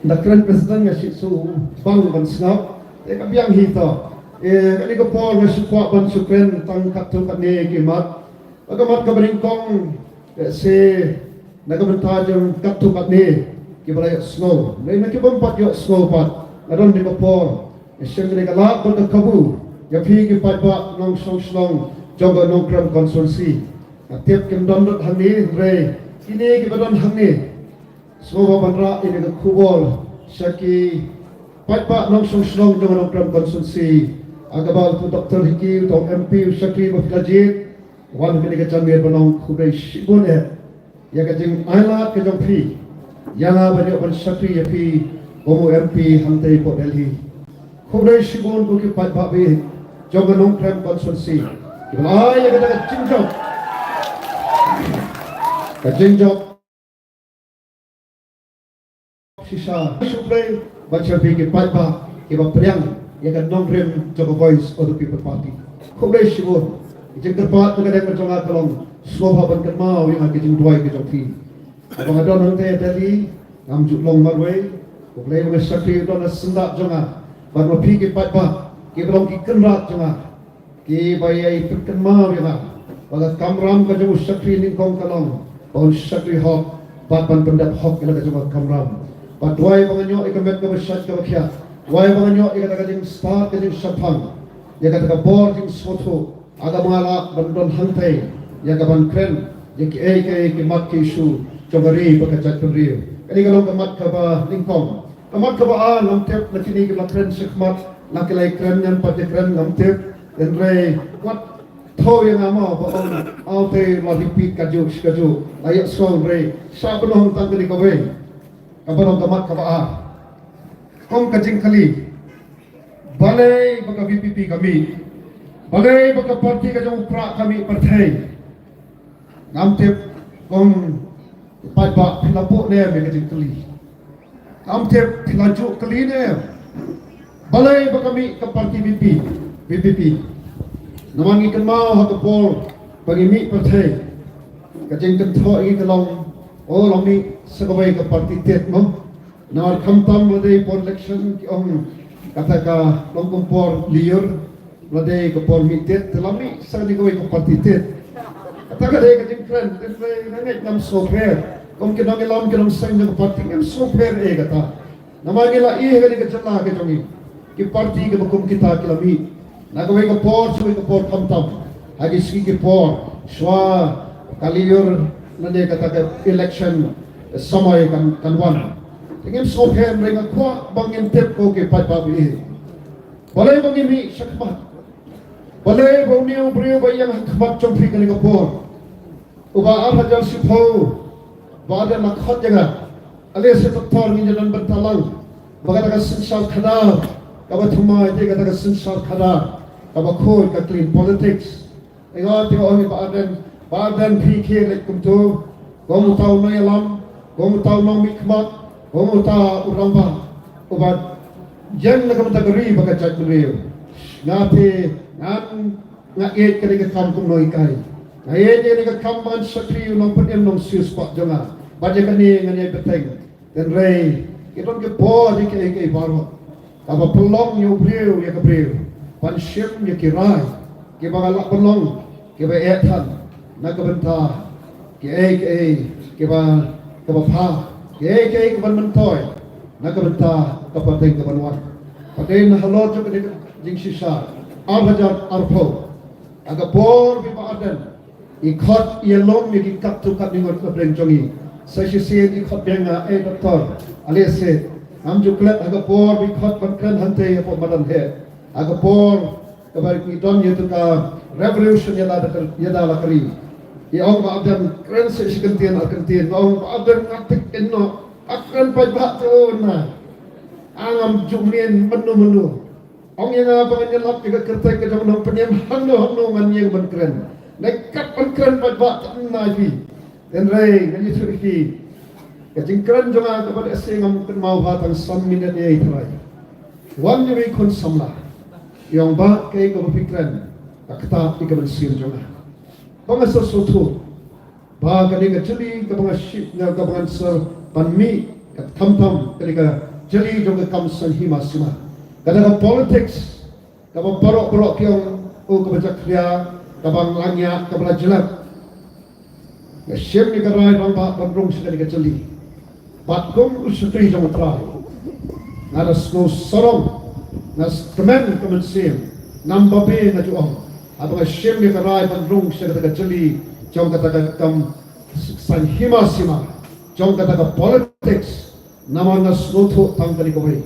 da kren president nga shu sngewbang ban sngap. Eh, ka biang hi to. Eh, kane ka por nga shu kwah ban shu kren tang katto katne ki mat. Ba ka mat kaba nyngkong, eh, lehse na ka bynta jong katto katne kiba la ïohsngew, lane na ki bym pat ïohsngew pat, nga don ha kane ka por nga shem kane ka lad bad ka kabu ïa phi ki paidbah nongshong shnong jong ka Nongkrem constituency. Nga tip kim don lut hangne, hynrei kine kiba don hangne sngewbha ban rah ïa ka khubor sha ki paidbah nongshong shnong jong ka Nongkrem constituency. Ha kaba u Doctor Hicky, u tong M P, u shakri ba phi la jied, wan ha kane ka janmiet ban ong khublei shibun eh ïa ka jingailad ka jong phi ïa nga ban ïoh ban shakri ïa phi kum u M P hangtei hapoh Delhi. Khublei shibun ko ki paidbah ba ïeit jong ka Nongkrem constituency kiba la ai ïa kata ka jingjop, ka jingjop shisha. Shu khublei bad sha phi ki paidbah kiba pdiang ïa ka nongrim jong ka Voice of the People Party. Khublei shibun. Ka jingkyrpad ka dei ban jong nga ka long, sngewbha ban kynmaw ïa nga ki jingduwai ki jong phi. Haba nga don hangtei ha Delhi ngam ju long marwei. Khublei ba nga shakri don ha syndah jong nga bad ma phi ki paidbah kiba long ki kynrad jong nga. Kiba ïai pynkynmaw ïa nga ba ka kamram ka jong u shakri nyngkong ka long ban shakri hok bad ban pyndep hok ïa la ka jong ka kamram. Bad duwai ba ngan ïoh ïa ka met kaba shait kaba khiah, duwai ba ngan ïoh ïa kata ka jingstad ka jingshemphang, ïa kata ka bor jingsngewthuh, ha kaba nga lah ban don hangtei ïa kaban kren ïa kiei kiei ki mat ki issue jong ka ri bad ka jaitbynriew. Kane ka long ka mat kaba nyngkong. Ka mat kaba ar, ngam tip na kine kiba la kren shakhmat, na ki la ïakren ne ym pat ïakren ngam tip. Hynrei wat thew ïa nga mo ba ong, aw te la repeat kajuh shi kajuh, la ïohsngew, hynrei shah ban ong tang kane kawei. Kaba long ka mat kaba ar. Kum ka jingkylli, balei ba ka V P P ka mih? Balei ba ka party ka jong u Prah ka mih pyrthei? Ngam tip kum paidbah phi la buh ne em ïa ka jingkylli. Ngam tip phi la ju kylli ne em. Balei ba ka mih ka party V P, V P P? Namar ngi kynmaw ha ka por ba ngi mih pyrthei, ka jingkynthoh ïa ngi ka long, o, la mih sa kawei ka party tied mo. Namar khamtam lada dei por election ki ong kata ka long kum por lyiur, lada dei ka por mih tied, te la mih sa kawei ka party tied. Kata ka dei ka jingkren, te nga ngeit ngam sngewpher. Kum ki nongïalam ki nongseng jong ka party ngam sngewpher eh kata. Namar ngi la ïohi ha kane ka jylla ka jong ngi, ki party kiba kum kita ki la mih na kawei ka por sha kawei ka por khamtam ha ki sngi ki por shuwa ka lyiur lane kata ka election samoi kan, kan wan. Te ngim sngewpher, hynrei nga kwah ba ngin tip ko ki paidbah ba ïeit. Balei ba ngi mih shakhmat? Balei ba une u briew ba ïeng ha khmat jong phi kane ka por, uba ar hajar shiphew, ba dang la khot ïa nga. Ale sha doktor ngin ïa don bynta lang ba kata ka synshar khadar kaba thymmai te kata ka synshar khadar kaba khuid, ka clean politics. Nga te ong ïa Bah Ardent, Bah Ardent, phi khie leit kumto, kum uta u nongïalam, kum uta u nongmihkhmat, kum uta u rangbah uba ïeng na ka bynta ka ri bad ka jaitbynriew. Nga te ngan, nga ïeit kane ka kam kum u nonghikai. Nga ïeit ïa kane ka kam ban shakri u nongpynim nongsiewspah jong nga. Bad ïa kane ngan ïai bteng. Hynrei ki don ki bor ïa kiei kiei baroh, kaba pynlong ïa u briew ïa ka briew ban shim ïa ki rai kiba nga lah ban long kiba eh than na ka bynta kiei kiei kiba, kaba bha, kiei kiei kiban myntoi na ka bynta ka pateng kaban wan. Pateng na halor jong ka jingshisha ar hajar arphew, ha ka por ba i Bah Ardent I khot ïalum ïa ki katto katne ngut na pdeng jong ngi. Sa shisien i khot biang nga, eh Doctor, ale se, ngam ju klet ha ka por ba i khot ban kren hangtei hapoh madan heh. Ha ka por kaba ngi don ïa kata ka revolution ïa la, ïa la ka ri. I ong ba ap dang kren sa shi kyntien ar kyntien, nga ong ba ap dang nga tik in noh, ap kren paidbah to na. Ngam ju mih mano mano. Ong ïa nga ba ngan ïalap ïa ka kyrteng ka jong u nongpynim hangno hangno ngan ïeng ban kren. Nai kat ban kren paidbah, tang na phi. Hynrei ngan ïathuh ïa phi, ka jingkren jong nga kaba dei shisha ngam kynmaw ha tang san minit ïa i trai. Wan ïa i khun samla. I ong ba kaei kaba phi kren ka ktah ïa ka mynsiem jong nga. Ba nga sa sngewthuh ba kane ka jylli kaba nga shim, kaba ngan sa ban mih, ka khamtam kane ka jylli jong ka kam saiñ hima sima. Kata ka politics kaba baroh baroh ki ong, oh, kaba jakhlia, kaba nglangia, kaba la jlep. Nga shim ïa ka rai rangbah ban rung sha kane ka jylli. Bad kum u shakri jong U Trai, nga da sngew sarong, nga kmen ka mynsiem, nam babe nga ju ong. Haba nga shim ïa ka rai ban rung sha kata ka jylli jong kata ka kam saiñ hima sima, jong kata ka politics, namar nga sngewthuh tang kane kawei,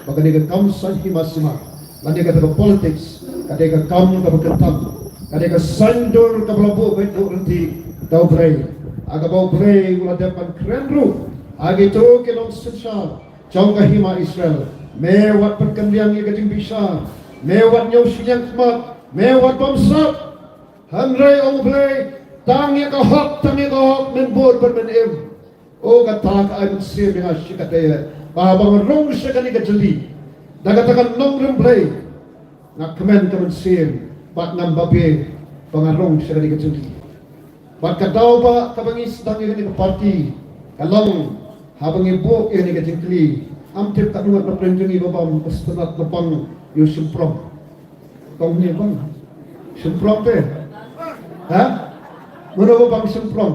ba kane ka kam saiñ hima sima, lane kata ka politics, ka dei ka kam kaba kyntang, ka dei ka saiñdur kaba la buh beit buh ryntih da U Blei. Ha kaba U Blei u la dep ban kren ruh ha kito ki nongsynshar jong ka hima Israel. Me wat pynkynriang ïa ka jingbishar, me wat ñiew shiliang khmat, me wat bamsap. Hynrei ong U Blei, tang ïa ka hok, tang ïa ka hok men bud bad men im. Oh, kata ka ai mynsiem ïa nga shikaddei, ba haba nga rung sha kane ka jylli da kata ka nongrim Blei, nga kmen ka mynsiem bad ngam babe ba nga rung sha kane ka jylli. Bad ka daw ba kaba ngi sdang ïa kane ka party ka long haba ngi buh ïa kane ka jingkylli. Ngam tip katno ngut na pdeng jong ngi ba bam ka sngewtynnat ba bang ïa u shymprong. Kong ne bang shymprong te? Ha? Mano ba bang shymprong?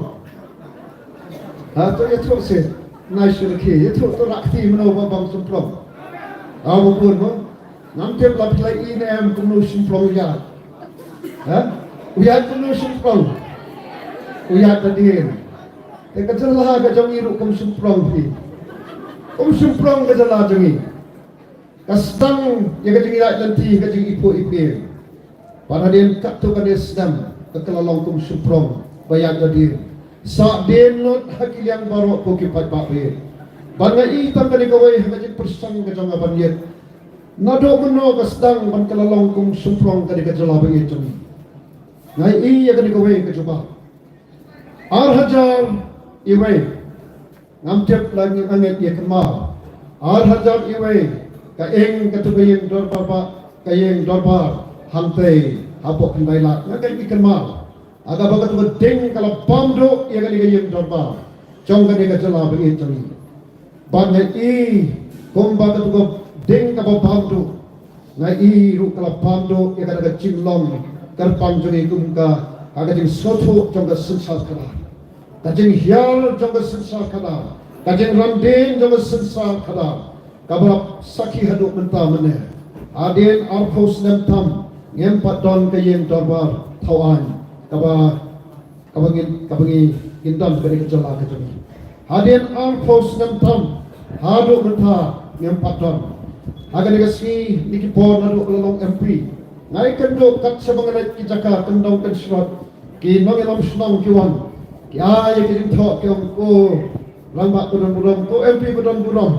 Ha, to ïathuh seh. Nai shu lehkhe ïathuh, to rakti, mano ba bang shymprong? Ha, ba bun ba. Ngam tip la phi la i ne em kumno u shymprong u ïaid. Ha? U ïaid kumno u shymprong? U ïaid da dien. Te ka jylla ka jong ngi ruh kum shymprong phi. Kum shymprong ka jylla jong ngi. Ka sdang ïa ka jingïaid lynti, ka jingiphuh iphieng. Bad hadien katto katne snem ka la long kum shymprong ba ïaid da dien. Sah dien lut ha ki liang baroh ko ki paidbah baieit. Bad nga i tang kane kawei ha ka jingpyrshang ka jong nga ban ïeit. Naduh mynno ka sdang ban ka la long kum shymprong kane ka jylla baieit jong ngi? Nga i ïa kane kawei ka jubab. Ar hajar iwei. Ngam tip la ngi angeit ïa kynmaw. Ar hajar iwei, ka ing katu ka ïing dorbar ba, ka ïing dorbar hangtei hapoh Khyndai Lad, nga ngeit ngi kynmaw. Ha kaba katu ka ding ka la bam duh ïa kane ka ïing dorbar jong kane ka jylla baieit jong ngi. Bad nga i kumba katu ka ding kaba bam duh, nga i ruh ka la bam duh ïa kata ka jinglong kyrpang jong ngi kum ka, ka jingsngewthuh jong ka synshar khadar, ka jinghiar jong ka synshar khadar, ka jingrandien jong ka synshar khadar, kaba la sakhi haduh mynta mynne. Hadien arphew snem tam ngim pat don ka ïing dorbar thaw aiñ kaba kaba ngin, kaba ngi, ngin don kane ka jylla ka jong ngi. Hadien arphew snem tam haduh mynta ngim pat don. Ha kane ka sngi, kine ki por naduh ba la long M P, nga ïakynduh kat shaba nga leit ki jaka kyndong kynshlur, ki nongïalam shnong ki wan, ki ai ïa ki jingthoh, ki ong, ko rangbah ba don burom, ko M P ba don burom,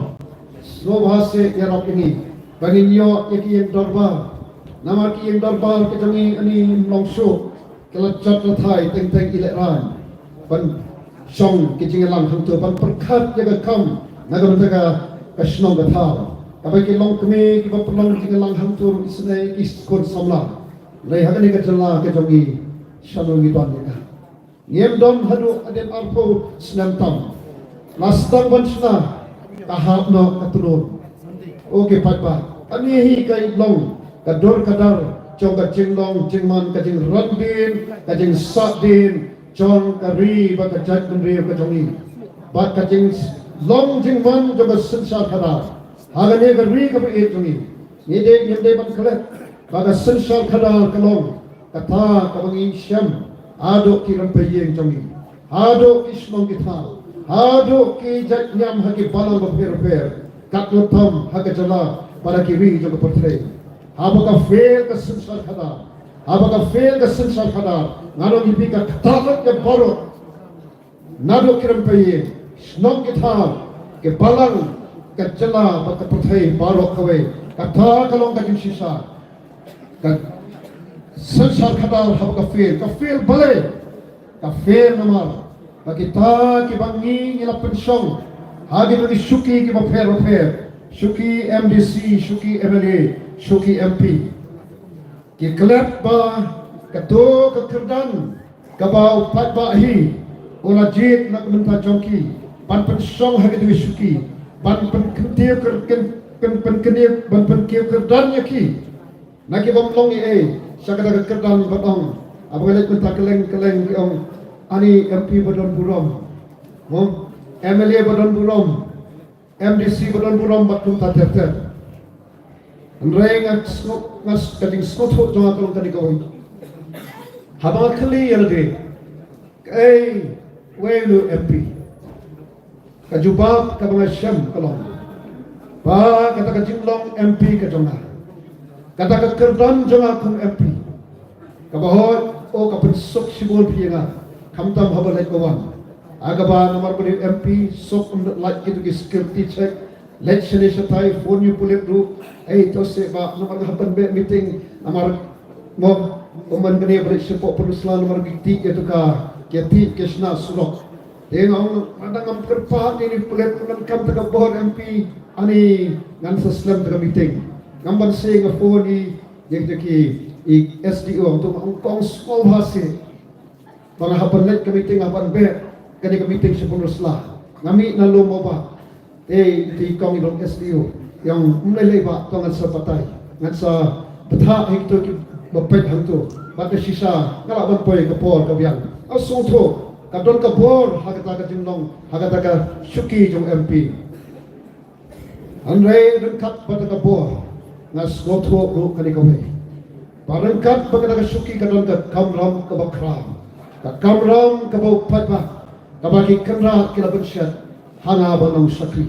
sngewbha seh ïarap ïa ngi ba ngin ïoh ïa ki ïing dorbar. Namar ki ïing dorbar ka jong ngi ani ym long shuh. Ki la jot la thait teng teng i lehraiñ ban shong ki jingïalang hangto, ban pyrkhat ïa ka kam na ka bynta ka, ka shnong ka thaw. Kaba ki longkmie kiba pynlong jingïalang hangto ruh isynei ki khun samla. Hynrei ha kane ka jylla ka jong ngi shano ngi don ïa ka? Ngim don haduh hadien arphew snem tam. La sdang ban shna, ka hap noh ka tnum. O ki paidbah, kane hi ka long ka dur ka dar jong ka jinglong jingman, ka jingran dien, ka jingsah dien jong ka ri bad ka jaitbynriew ka jong ngi, bad ka jinglong jingman jong ka synshar khadar ha kane ka ri kaba ïeit jong ngi. Ngi dei, ngim dei ban klet ba ka synshar khadar ka long kata kaba ngi shem haduh ki rympei ïing jong ngi, haduh ki shnong ki thaw, haduh ki jait niam ha ki balang bapher bapher, katno tam ha ka jylla bad ha ki ri jong ka pyrthei. Haba ka fail ka synshar khadar, haba ka fail ka synshar khadar, ngan ong ïa phi, ka ktah lut ïa baroh. Naduh ki rympei ïing, shnong ki thaw, ki balang, ka jylla bad ka pyrthei baroh kawei. Kata ka long ka jingshisha. Ka synshar khadar haba ka fail, ka fail balei? Ka fail namar ba kita kiba ngi, ngi la pynshong ha kito ki shuki kiba pher bapher, shuki M D C, shuki M L A, shuki M P. Ki klet ba kato ka kyrdan kaba u paidbah hi u la jied na ka bynta jong ki ban pynshong ha kito ki shuki, ban pynkyntiew kyr-, kyn-, pyn-, pynkynniew, ban pynkiew kyrdan ïa ki na ki bym long ei ei sha kata ka kyrdan ban ong, haba nga leit mynta kylleng kylleng ki ong, ani M P ba don burom, mo, M L A ba don burom, M D C ba don burom bad kumta ter ter. Hynrei nga sngew, nga s-, ka jingsngewthuh jong nga ka long kane kawei. Haba nga kylli ïa lade, kaei, uei u M P? Ka jubab kaba nga shem ka long ba kata ka jinglong M P ka jong nga, kata ka kyrdan jong nga kum M P, kaba hooid, oh, ka pynsuk shibun phi ïa nga, khamtam haba leit ba wan. Ha kaba namar ba dei u M P, suk ym lait kito ki security check, leit shane shatai, phone ïa u pulit ruh, ei, to seh bah, namar nga hap ban beh meeting, namar, mo, u man kane ba leit shapoh Pynursla, namar ki tih ïa tu ka, ki tih ki shna surok. Te nga ong, nga dang ngam kyrpad ïa u pulit, nga donkam ta ka bor M P, ani ngan sa slem ta ka meeting. Ngam banse, nga phone ïa, ïa ki, i S D O, to nga ong, kong, sngewbha seh ba nga hap ban leit ka meeting, hap ban beh kane ka meeting sha Pynursla. Nga mih na lum mo bah. Te i kong i long S D O, i ong, ym lei lei bah, to ngan sa batai, ngan sa bthah ha kito kiba peit hangto. Bad ka shisha nga lah ban poi ka por ka biang. Nga sngewthuh ka don ka bor ha kata ka jinglong, ha kata ka shuki jong M P. Hynrei ryngkat bad ka bor, nga sngewthuh ruh kane kawei, ba ryngkat bad kata ka shuki ka don ka kamram kaba khraw, ka kamram kaba u paidbah, kaba ki kynrad ki la pynshet ha nga ban long shakri.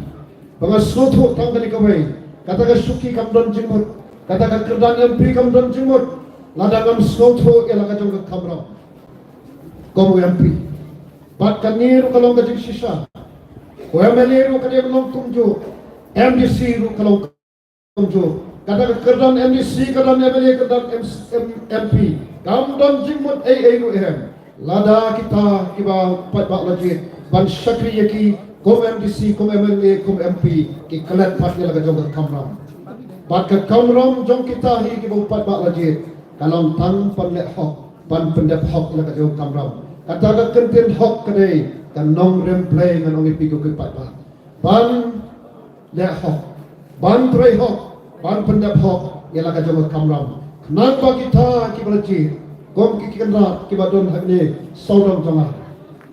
Ba nga sngewthuh tang kane kawei, kata ka shuki kam don jingmut, kata ka kyrdan M P kam don jingmut lada ngam sngewthuh ïa la ka jong ka kamram kum u M P. Bad kane ruh ka long ka jingshisha, u M L A ruh ka dei ban long kumjuh, M D C ruh ka long kumjuh. Kata ka kyrdan M D C, kyrdan M L A, kyrdan M-, M-, M P, kam don jingmut ei ei ruh em lada kita kiba u paidbah la jied ban shakri ïa ki kum M D C, kum M L A, kum M P ki klet pat ïa la ka jong ka kamram. Bad ka kamram jong kita hi kiba u paidbah la jied ka long tang ban leh hok, ban pyndep hok ïa la ka jong ka kamram. Kata ka kyntien hok ka dei ka nongrim Blei, ngan ong ïa phi ko ki paidbah. Ban leh hok, ban trei hok, ban pyndep hok ïa la ka jong ka kamram. Khnang ba kita kiba la jied kum ki kynrad kiba don hangne sawdong jong nga,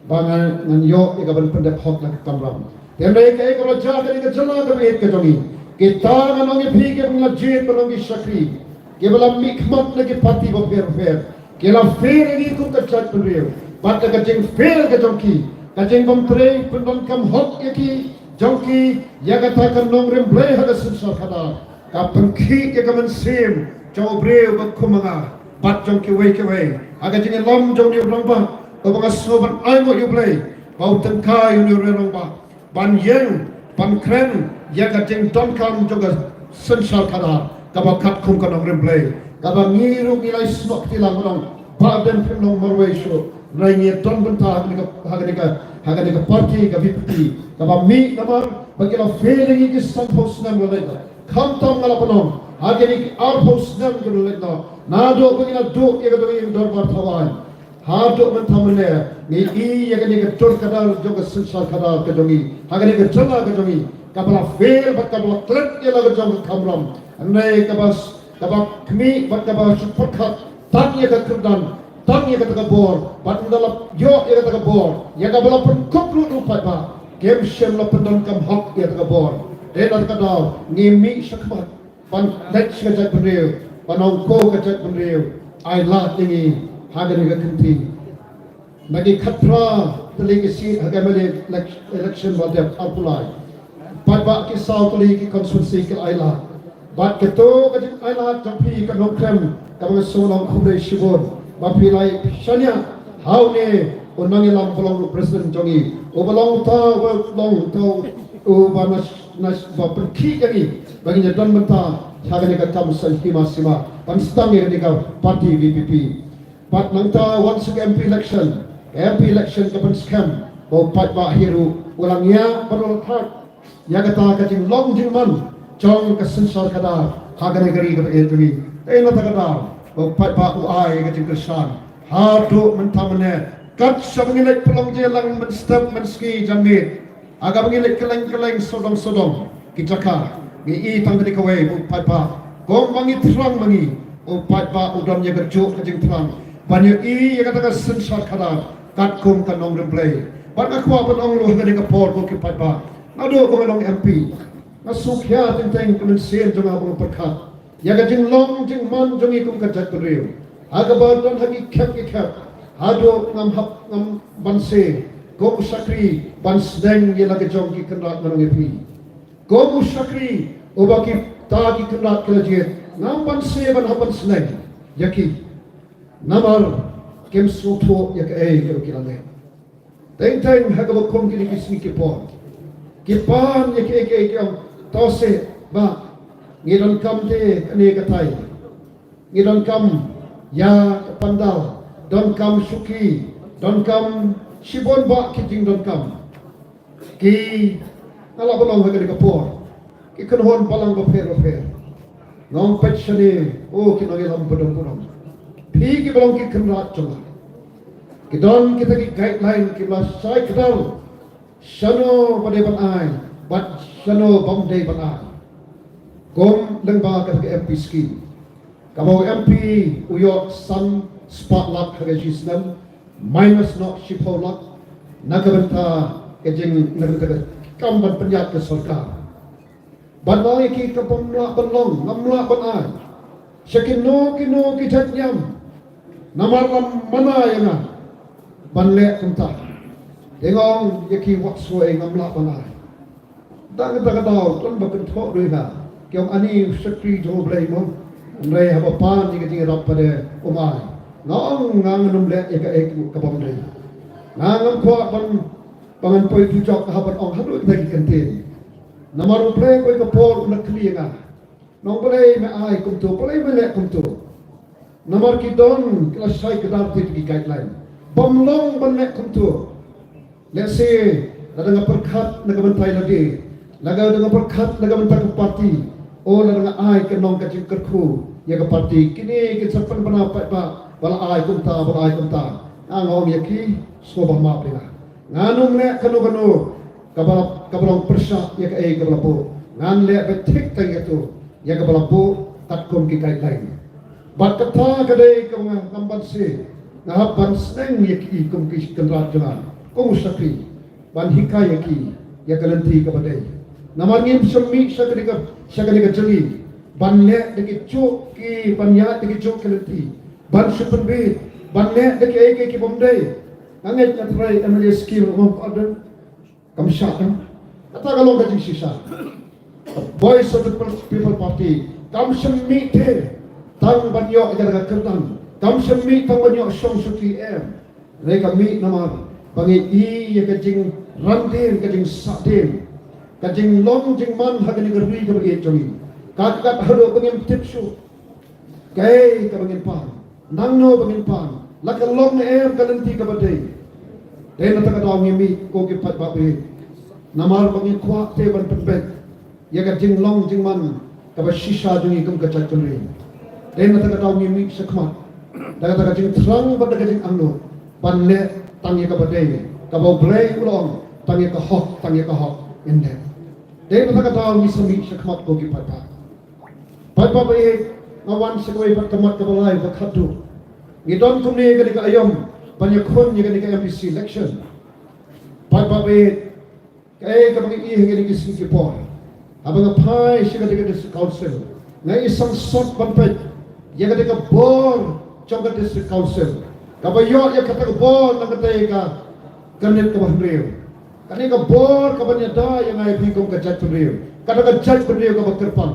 ba ngan, ngan ïoh ïa ka ban pyndep hok ïa la ka kamram. Te hynrei kaei kaba la jia ha kane ka jylla kaba ïeit ka jong ngi, kita, ngan ong ïa phi, kiba la jied ban long ki shakri, kiba la mihkhmat na ki party bapher bapher, ki la fail ïa ngi kum ka jaitbynriew. Bad da ka jingfail ka jong ki, ka jingbymtrei pyndonkam hok ïa ki jong ki ïa kata ka nongrim Blei ha ka synshar khadar, ka pynkhih ïa ka mynsiem jong u briew ba kum ma nga bad jong kiwei kiwei ha ka jingïalam jong une u rangbah, uba nga sngew ban ainguh ïa U Blei ba u tyngkai ïa une u rangbah ban ïeng, ban kren ïa ka jingdonkam jong ka synshar khadar kaba katkum ka nongrim Blei, kaba ngi ruh ngi la ïasnoh kti lang, ba dang, Bah Ardent, phim long marwei shuh, hynrei ngi don bynta ha kane ka, ha kane ka, ha kane ka party ka V P P kaba mih namar ba ki la fail ïa ngi ki sanphew snem la leit noh. Khamtam nga la pynlong ha kine ki arphew snem ki la leit noh, naduh ba ngi la duh ïa ka dong ïing dorbar thawaiñ haduh mynta mynne, ngi i ïa kane ka dur ka dar jong ka synshar khadar ka jong ngi ha kane ka jylla ka jong ngi, kaba la fail bad kaba la klet ïa la ka jong ka kamram. Hynrei kaba, kaba khmih bad kaba shu pyrkhat tang ïa ka kyrdan, tang ïa kata ka bor, bad ynda la ïoh ïa kata ka bor ïa kaba la pynkup lut u paidbah, kim shym la pyndonkam hok ïa kata ka bor. Te na kata ka daw ngi mih shakhmat ban leit sha ka jaitbynriew ban ong, ko ka jaitbynriew, ai lad ïa ngi ha kane ka kynti. Na ki khatphra tylli ki seat ha ka M L A elec-, election ba dep arphew lai. Paidbah ki saw tylli ki constituency ki la ailad. Bad kato ka jingailad jong phi ka Nongkrem kaba nga sngewlong khublei shibun ba phi la ïa shaniah ha une u nongïalam ba long u president jong ngi, uba long uta, uba long uta, uba na, na, ba pynkhih ïa ngi ba ngin ïa don bynta ha kane ka kam saiñ hima sima ban sdang ïa kane ka party V P P. Bad nangta wan sha ka M P election, ka M P election ka pynskhem ba u paidbah hi ruh u la ngiah bad u la thait ïa kata ka jinglong jingman jong ka synshar khadar ha kane ka ri kaba ïeit jong ngi. Dei na kata ka daw ba u paidbah u ai ïa ka jingkyrshan. Haduh mynta mynne, kat shaba ngi leit pynlong jingïalang mynstep mynsngi janmiet, ha kaba ngi leit kylleng kylleng sawdong sawdong ki jaka, ngi i tang kane kawei ba u paidbah, kumba ngi thrang ma ngi, u paidbah u don ïa kajuh ka jingthrang ban ïohi ïa kata ka synshar khadar katkum ka nongrim Blei. Bad nga kwah ban ong ruh ha kane ka por ko ki paidbah, naduh ba nga long M P, nga sngewkhia teng teng ka mynsiem jong nga ba nga pyrkhat ïa ka jinglong jingman jong ngi kum ka jaitbynriew, ha kaba don ha ki khep ki khep, haduh ngam hap ngam banse kum u shakri ban sneng ïa la ka jong ki kynrad, nga ong ïa phi, kum u shakri uba kita ki kynrad ki la jied, ngam banse ban hap ban sneng ïa ki. Namar kim sngewthuh ïa kaei kaba ki la leh. Teng teng ha kaba kum kine ki sngi ki por, ki pan ïa kiei kiei ki ong, to seh bah, ngi donkam te kane katai, ngi donkam ïa ka pandal, donkam shuki, donkam shibun bah ki jingdonkam. Ki, nga lah ban ong ha kane ka por, ki kynhun balang bapher bapher. Nga ong peit shane, o ki nongïalam badonburom, phi kiba long ki kynrad jong nga, ki don kita ki guideline kiba la shai kdar shano ba dei ban ai bad shano bym dei ban ai. Kum lyngba kata ka M P scheme, kaba u M P u ïoh san spah lak ha ka shi snem, minus noh shiphew lak na ka bynta ka jing, na ka bynta ka kam ban pynïaid ka sorkar. Bad nga ong ïa ki, ka bym lah ban long, ngam lah ban ai sha kino kino ki jait niam, namar la mana ïa nga ban leh kumta. Te nga ong ïa ki, wat sngew ei, ngam lah ban ai. Dang da ka daw don ba kynthoh ruh ïa nga, ki ong ani u shakri jong U Blei mo, hynrei haba pan ïa ka jingïarap pat de um ai. Nga ong nga ngan ym leh ïa kaei ka bym dei. Nga ngam kwah ban, ba ngan poi dujok haba ong haduh kita ki kyntien. Namar U Blei kawei ka por u la kylli ïa nga, nong, balei me ai kumto, balei me leh kumto? Namar ki don ki la shai kdar te ki guideline, bym long ban leh kumto. Lehse lada nga pyrkhat na ka bynta ïa lade, lada nga pyrkhat na ka bynta ka party, o lada nga ai ka nong ka jingkyrkhu ïa ka party, kine kin sa pynbna paidbah ba la ai kumta, ba la ai kumta. Nga ong ïa ki, sngewbha map ïa nga. Ngan ym leh kano kano kaba, kaba long pyrshah ïa kaei kaba la buh. Ngan leh beit thik tang ïa kato, ïa kaba la buh katkum ki guideline. Bad kata ka dei kaba nga, ngam banse, nga hap ban sneng ïa ki kum ki kynrad jong nga, kum u shakri, ban hikai ïa ki ïa ka lynti kaba dei. Namar ngim shym mih sha kane ka, sha kane ka jylli ban leh da ki juh ki, ban ïaid da ki juh ki lynti, ban shu pynbeit, ban leh da kiei kiei ki bym dei. Nga ngeit nga trai M L A scheme ruh, ngam pardon, kam shah, em? Kata ka long ka jingshisha. Voice of the People Party kam shym mih te tang ban ïoh ïa ka kyrdan, kam shym mih tang ban ïoh shong shuki, em. Hynrei ka mih namar ba ngi i ïa ka jingran dien, ka jingsah dien, ka jinglong jingman ha kane ka ri kaba ïeit jong ngi. Ka kat haduh ba ngim tip shuh kaei kaba ngin pan, nangno ba ngin pan, la ka long ne em ka lynti kaba dei. Te na kata ka daw ngi mih ko ki paidbah ba ïeit, namar ba ngi kwah te ban pynbeit ïa ka jinglong jingman kaba shisha jong ngi kum ka jaitbynriew. Te na kata ka daw ngi mih shakhmat da kata ka jingthrang bad da ka jingangnud ban leh tang ïa kaba dei, kaba U Blei u la ong, tang ïa ka hok, tang ïa ka hok ngin leh. Te na kata ka daw ngi sa mih shakhmat ko ki paidbah. Paidbah ba ïeit, nga wan sha kawei pat ka mat kaba lai ba khatduh. Ngi don kumne kane ka aïom ban ïakhun ïa kane ka M D C election. Paidbah ba ïeit, kaei kaba ngi ïohi ha kine ki sngi ki por, haba nga phai sha kane ka District Council, nga i sangsot ban peit ïa kane ka bor jong ka District Council. Kaba ïoh ïa kata ka bor na kata ka kyrnit kaba hynriew. Kane ka bor kaba ïada ïa nga ïa phi kum ka jaitbynriew. Kata ka jaitbynriew kaba kyrpang.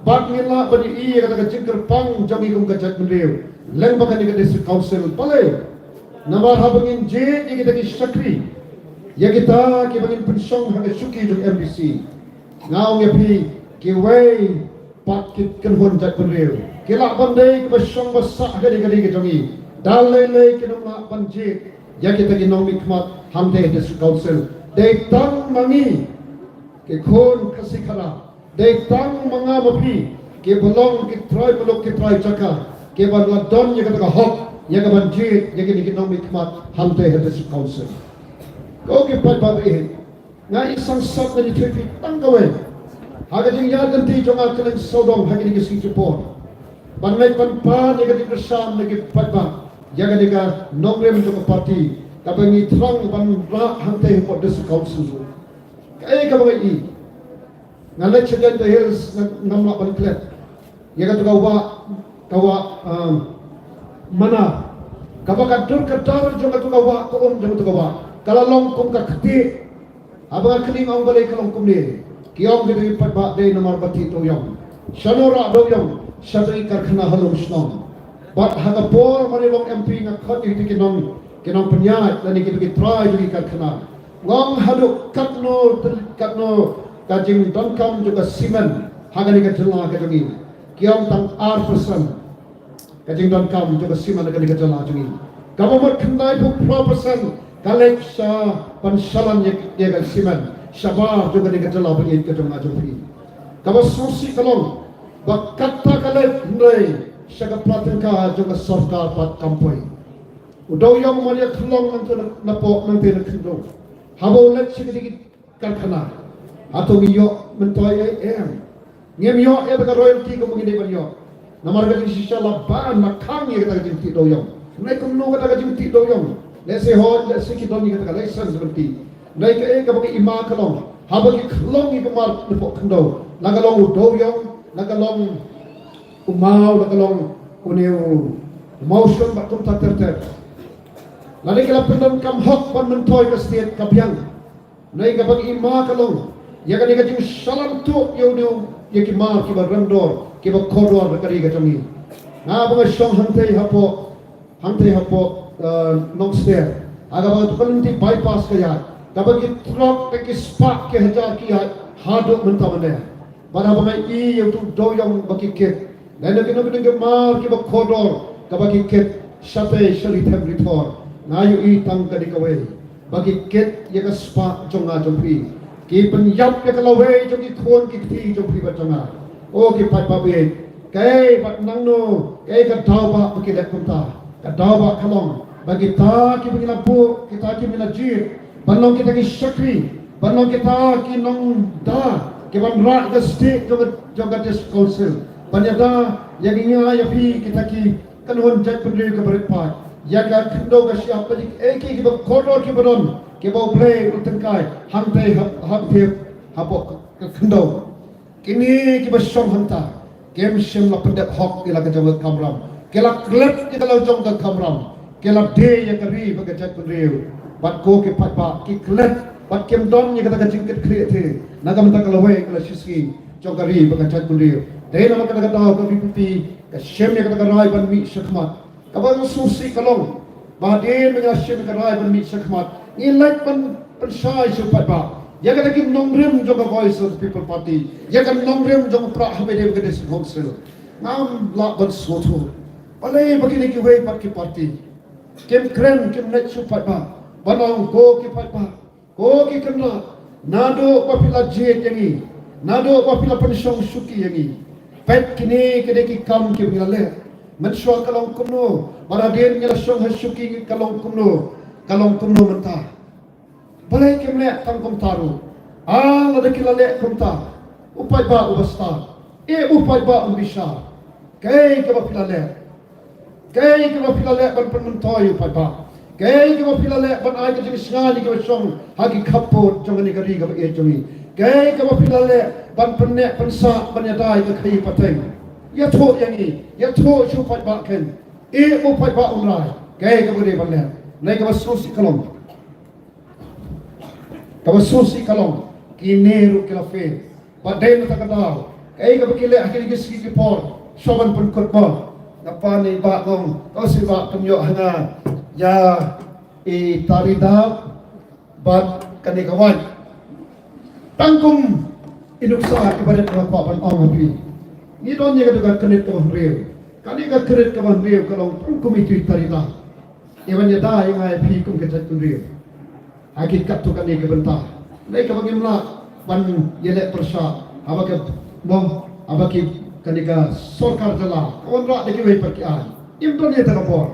Bad ngin lah ban ïohi ïa kata ka jingkyrpang jong ngi kum ka jaitbynriew. Lyngba kane ka District Council. Balei? Namar haba ngin jied ïa kita ki shakri, ïa kita kiba ngin pynshong ha ka shuki jong M D C. Nga ong ïa phi, kiwei pat ki kynhun jaitbynriew ki lah ban dei kiba shong ba sah ha kane ka ri ka jong ngi. Da lei lei kin ym lah ban jied ïa kita ki nongmihkhmat hangtei ha District Council. Dei tang ma ngi ki khun Khasi Khara, dei tang ma nga ma phi kiba long ki trai muluk ki trai jaka kiba la don ïa kata ka hok ïa ka ban jied ïa kine ki nongmihkhmat hangtei ha District Council. Ko ki paidbah ba ïeit, nga i sangsot ngan ïathuh ïa phi tang kawei. Ha ka jingïaid lynti jong nga kylleng sawdong ha kine ki sngi ki por, ban leit ban pan ïa ka jingkyrshan na ki paidbah ïa kane ka nongrim jong ka party kaba ngi thrang ban rah hangtei hapoh District Council. Kaei kaba nga i, nga leit sha Jaintia Hills, nga, ngam lah ban klet ïa katu ka wah, ka wah, um, Mana. Kaba ka dur ka dar jong katu ka wah, ka um jong katu ka wah ka la long kum ka kti. Haba nga kylli nga ong balei ka long kumne, ki ong ki dei paidbah dei namar ba tih dewïong. Shano rah dewïong? Sha tu i karkhana ha Lumshnong. Bad ha ka por ba nga long M P nga khot ïa ki nong, ki nongpynïaid lane ki, ki trai jong ki karkhana. Nga ong haduh katno, katno ka jingdonkam jong ka simen ha kane ka jylla ka jong ngi. Ki ong tang ar percent ka jingdonkam jong ka simen ha kane ka jylla jong ngi. Kaba mut khyndaiphew phra percent ka leit sha ban shalan ïa, ïa ka simen shabar jong kane ka jylla ba ïeit ka jong nga jong phi. Kaba sngewsih ka long ba kata ka leit hynrei sha ka pla tyngka jong ka sorkar pat kam poi. U dewïong u mar ïakhlong nangta na, napoh nangta na khyndew. Haba u leit sha kine ki karkhana, hato ngi ïoh myntoi ei? Em. Ngim ïoh ïa ka royalty kumba ngi dei ban ïoh. Namar ka jingshisha la ban, la khang ïa kata ka jingtih dewïong. Hynrei kumno kata ka jingtih dewïong? Lehse hooid, lehse ki don ïa kata ka license ban tih. Hynrei kaei kaba ngi i ma ka long, haba ki khlong ïa ka mar napoh khyndew, la ka long u dewïong, la ka long u maw, la ka long une u mawshun bad kumta ter ter. Lada ki la pyndonkam hok ban myntoi ka state ka biang. Hynrei kaba ngi i ma ka long ïa kane ka jingshalan tuh ïa une u, ïa ki mar kiba rem dor, kiba kordor ha ka ri ka jong ngi. Nga ba nga shong hangtei hapoh, hangtei hapoh, eh, Nongster, ha kaba katu ka lynti bypass ka ïaid, kaba ki trok bad ki spah ki hajar ki ïaid haduh mynta mynne. Bad haba nga i ïa utu u dewïong ba ki kit, lane kino kino ki mar kiba kordor kaba ki kit shatei sha ri them ri thor, nga ïohi tang kane kawei, ba ki kit ïa ka spah jong nga jong phi. Ki pynïap ïa ka lawei jong ki khun ki kti jong phi bad jong nga. O ki paidbah ba ïeit, kaei bad nangno, kaei ka daw ba, ba ki leh kumta? Ka daw ba ka long ba kita kiba ngi la buh, kita kiba ngi la jied ban long kita ki shakri, ban long kita ki nongda kiban rah ïa ka state jong ka, jong ka District Council, ban ïada ïa ngi, ïa phi, kita ki kynhun jaitbynriew kiba rit paid, ïa ka khyndew ka shyiap, bad ïa kiei kiei kiba kordor kiba don, kiba U Blei u tyngkai hangtei hap, hangtei hapoh ka khyndew. Kine kiba shong hangta kim shym la pyndep hok ïa la ka jong ka kamram. Ki la klet ïa ka la jong ka kamram. Ki la die ïa ka ri bad ka jaitbynriew. Bad ko ki paidbah, ki klet bad kim don ïa kata ka jingkitkhlieh te na ka bynta ka lawei ka la shisngi jong ka ri bad ka jaitbynriew. Dei namar kata ka daw ka V P P ka shim ïa kata ka rai ban mih shakhmat. Kaba sngewsih ka long ba hadien ba ngi la shim ka rai ban mih shakhmat, ngi leit ban pynshai sha u paidbah ïa kata ki nongrim jong ka Voice of the People Party, ïa ka nongrim jong u Prah Habedem ka District Council. Ngam lah ban sngewthuh balei ba kine kiwei pat ki party kim kren, kim leit sha u paidbah ban ong, ko ki paidbah, ko ki kynrad, naduh ba phi la jied ïa ngi, naduh ba phi la pynshong shuki ïa ngi, peit kine ki dei ki kam kiba ngi la leh. Mynshuwa ka long kumno? Bad hadien ngi la shong ha shuki ka long kumno? Ka long kumno mynta? Balei kim leh tang kumta ruh? Ah, lada ki la leh kumta, u paidbah uba stad, eh, u paidbah un bishar. Kaei kaba phi la leh? Kaei kaba phi la leh ban pynmyntoi ïa u paidbah? Kaei kaba phi la leh ban ai ka jingsngew ïa kiba shong ha ki khappud jong kane ka ri kaba ïeit jong ngi? Kaei kaba phi la leh ban pynneh pynsah, ban ïada ïa ka khaïi pateng? Ïathuh ïa ngi, ïathuh sha u paidbah kein. Eh, u paidbah un rai. Kaei kaba dei ban leh? Hynrei kaba sngewsih ka long, kaba sngewsih ka long, kine ruh ki la fail. Bad dei na kata ka daw, kaei kaba ki leh ha kine ki sngi ki por, shuwa ban pynkut bor, nga pan ïa i Bah Ngong, to shu Bah, pynïoh ha nga ïa i Tari Dap bad kane ka wait. Tang kum i nuksa iba rit nga kwah ban ong ha phi. Ngi don ïa kata ka kynit kaba hynriew. Kane ka kynit kaba hynriew ka long tang kum itu i Tari Dap. Iban ïada ïa nga ïa phi kum ka jaitbynriew ha ki katto katne ki bynta. Hynrei kaba ngim lah ban ïaleh pyrshah haba ka, mo, haba ki, kane ka sorkar jylla ka wanrah da kiwei pat ki aiñ. Ngim don ïa kata ka bor.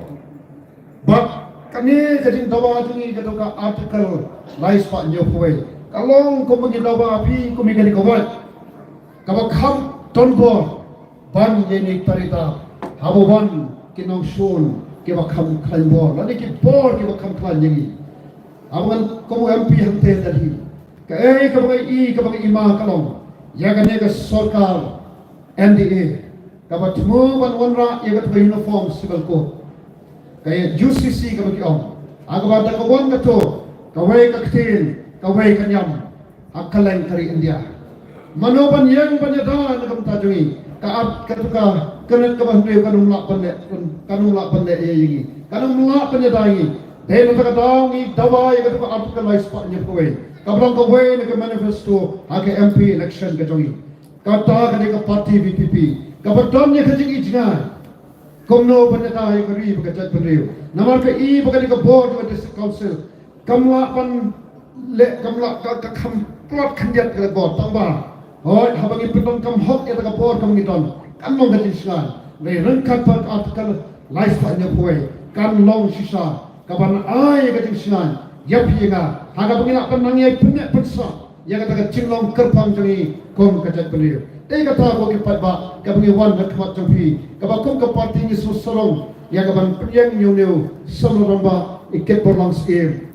Bad kane ka jingdawa jong ngi kato ka Article lai spah hynñiew phew wei ka long kumba ngi dawa ha phi kum ïa kane ka wait kaba kham don bor ban ïa ine i Tari Dap, haba wan ki nongshun kiba kham khlaiñ bor lane ki bor kiba kham khlaiñ ïa ngi. Haba ngan kum u M P hangtei ha Delhi, kaei kaba nga i, kaba nga i ma ka long ïa kane ka sorkar N D A kaba thmu ban wanrah ïa kato ka Uniform Civil Code, ka U C C kaba ki ong, ha kaba da ka wan kato, kawei ka ktien, kawei ka niam ha kylleng ka ri India. Mano ban ïeng ban ïada na ka bynta jong ngi? Ka Art, kato ka kynit kaba hynriew kan ym lah ban leh, kan ym lah ban leh ïa ngi, kan ym lah ban ïada ïa ngi. Dei na kata ka daw ngi dawa ïa kato ka Article lai spah hynñiew phew wei kaba long kawei na ka manifesto ha ka M P election ka jong ngi. Kata ka dei ka party V P P kaba don ïa ka jingijngai kumno ban ïada ïa ka ri bad ka jaitbynriew. Namar ka i ba ka dei ka bor jong ka District Council kam lah ban leh, kam lah, ka, ka kham tlot khyndiat ka bor, tang ba hooid haba ngi pyndonkam hok ïa ka bor kaba ngi don kan long ka jingshngaiñ. Hynrei ryngkat bad ka Article lai spah hynñiew phew wei kan long shisha kaban ai ïa ka jingshngaiñ ïa phi ïa nga ha kaba ngi lah ban nang ïai pynneh pynsah ïa kata ka jinglong kyrpang jong ngi kum ka jaitbynriew. Te kata ko ki paidbah, kaba ngi wan ha khmat jong phi, kaba kum ka party ngi sngewsarong ïa kaban pynïeng ïa une u samla rangbah i Kitborlang Syiem.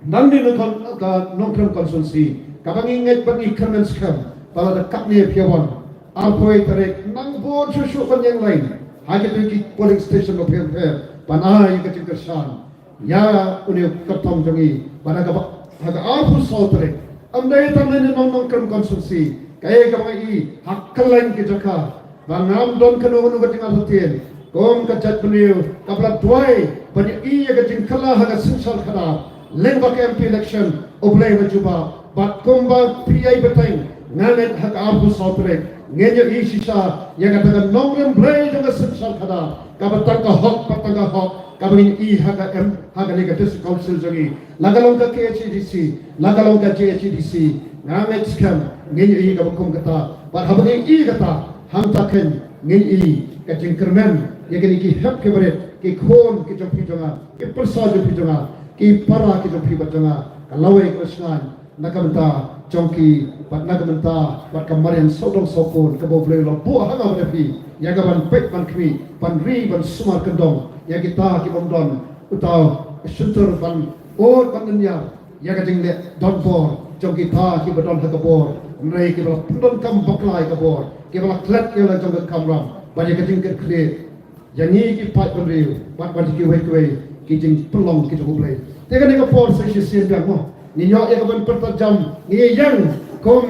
Nangne na ka Nongkrem constituency kaba ngi ngeit bad ngi kyrmen skhem ba lada katne phi ïa wan, arphew tarik nang bun shuh shuh ban ïeng lain ha kito ki polling station bapher bapher ban ai ka jingkyrshan ïa une u kyrtong jong ngi. Bad ha kaba, ha ka arphew saw tarik, ym dei tang na Nongkrem constituency, kaei kaba ngi i ha kylleng ki jaka, ba ngam don kano kano ka jingartatien kum ka jaitbynriew kaba la duwai ban ïohi ïa ka jingkylla ha ka synshar khadar lyngba ka M P election. U Blei u la jubab bad kumba phi ïai bteng, nga ngeit ha ka arphew saw tarik ngin ïohi shisha ïa kata ka nongrim Blei jong ka synshar khadar kaba tang ka hok, kaba tang ka hok, kaba ngin ïohi ha ka M, ha kane ka District Council jong ngi, la ka long ka K H A D C, la ka long ka J H A D C. Nga ngeit skhem ngin ïohi kaba kum kata. Bad haba ngin ïohi kata, hangta keiñ ngin ïohi ka jingkyrmen ïa kine ki hep ki barit, ki khun ki jong phi jong nga, ki pyrsa jong phi jong nga, ki para ki jong phi bad jong nga. Ka lawei kaba shngaiñ na ka bynta jong ki bad na ka bynta bad ka mariang sawdong sawkun kaba U Blei u la buh ha nga bad ha phi ïa kaban peit ban khmih, ban ri, ban sumar kyndong ïa kita ki bym don uta u shyntur ban ud ban nyiar ïa ka jingleh donbor jong kita kiba don ha ka bor, hynrei kiba la pyndonkam bakla ïa ka bor, kiba la klet ïa la jong ka kamram bad ïa ka jingkitkhlieh ïa ngi ki paidbynriew bad, bad kiwei kiwei ki jingpynlong ki jong U Blei. Te kane ka por sa shisien biang mo, ngin ïoh ïa kaban pyrta jam, ngin ïeng kum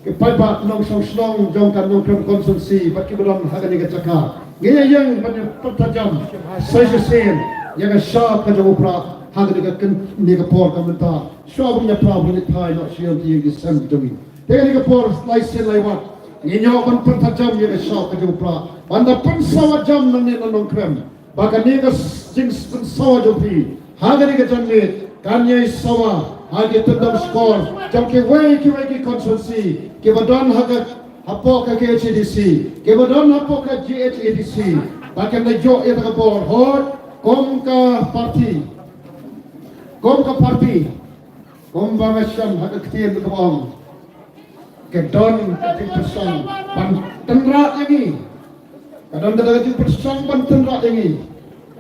ki paidbah nongshong shnong jong ka Nongkrem constituency bad kiba don ha kane ka jaka. Ngin ïeng ban pyrta jam sa shisien ïa ka shap ka jong U Prah ha kane ka kyn, kane ka por ka mynta. Shuwa ban ïa pra ban ïa thai noh sha ïing ki sem ki jong ngi. Te kane ka por lai sien lai wat ngin ïoh ban pyrta jam ïa ka shap ka jong U Prah ban da pynsawa jam nangne na Nongkrem. Ba kane ka s-, jingpynsawa jong phi ha kane ka janmiet kan ïai sawa ha ki tyndong shkor jong kiwei kiwei ki constituency kiba don ha ka, hapoh ka K H A D C, kiba don hapoh ka J H A D C. Ba kan da ïoh ïa ka bor hooid kum ka party, kum ka party, kumba nga shem ha ka ktien kaba ong, ka don ka jingpyrshang ban tynrah ïa ngi. Ka don ka jingpyrshang ban tynrah ïa ngi.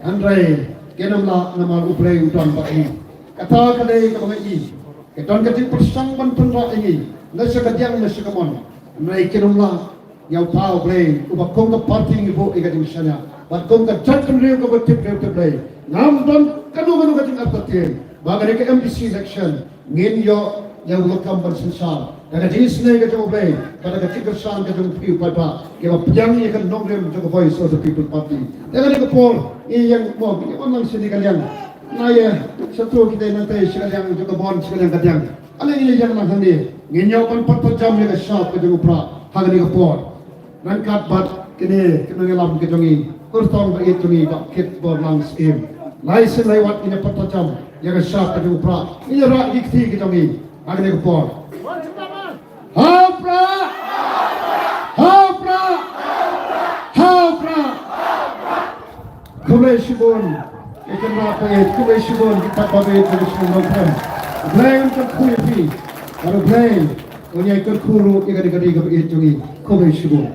Hynrei kin ym lah namar U Blei u don bad ngi. Kata ka dei kaba nga i. Ka don ka jingpyrshang ban tynrah ïa ngi na sha ka diang na sha ka mon. Hynrei kin ym lah. Ïa uta U Blei uba kum ka party ngi buh ïa ka jingshaniah. Bad kum ka jaitbynriew kaba tip briew tip Blei, ngam don kano kano ka jingartatien ba kane ka M D C election ngin ïoh ïa u lakam ban synshar da ka jingisynei ka jong U Blei bad da ka jingkyrshan ka jong u paidbah kiba pdiang ïa ka nongrim jong ka Voice of the People Party. Da kane ka por ngi ïeng mo ngi wan lang sha kane ka liang. Nangta shatei kita nangta sha ka liang jong ka bor sha ka liang ka diang. Ale ngi ïeng lang hangne ngin ïoh ban pat jam ïa ka shap ka jong u Prah ha kane ka por. Ryngkat bad kine ki nongïalam ki jong ngi, kyrtong ba ïeit jong ngi Bah Kitborlang Syiem. Lai sien lai wat ngin ïa pyrta jam ïa ka shap ka jong u Prah, ngin ïa rah ïa ki kti ki jong ngi ha kane ka por. Ha u Prah! Ha u Prah! Ha u Prah! Khublei shibun ïa ki nongïalam ba ïeit, khublei shibun ïa ki paidbah ba ïeit jong ka shnong Nongkrem. U Blei un kyrkhu ïa phi. Bad U Blei un ïai kyrkhu ruh ïa ka ri ka ri kaba ïeit jong ngi. Khublei shibun.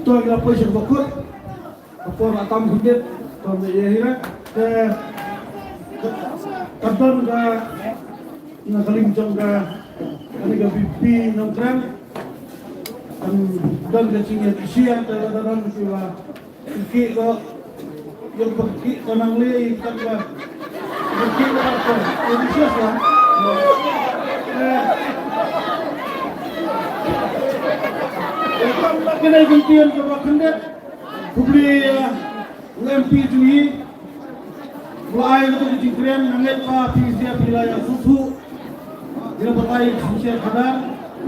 To ngi la poi sha kaba kut. Ka por la tam khyndiat. To ngi ïa hi ra. Te ka don ka na ka liang jong ka kane ka VPP Nongkrem. Kan don ka jingïaid sha te la don ki la Kyrkieh ko, ïa kyrkieh ko nang lei, kat ba. Kyrkieh ko, ko, ko, ko, ko, eh. Ïa kam ba kane ka ktien kaba khyndiat. Khublei, eh, u M P jong ngi. Ba la ai kato ka jingkren, nga ngeit ba phi sha phi la ïa sngewthuh. Ngi la batai shisha khadar,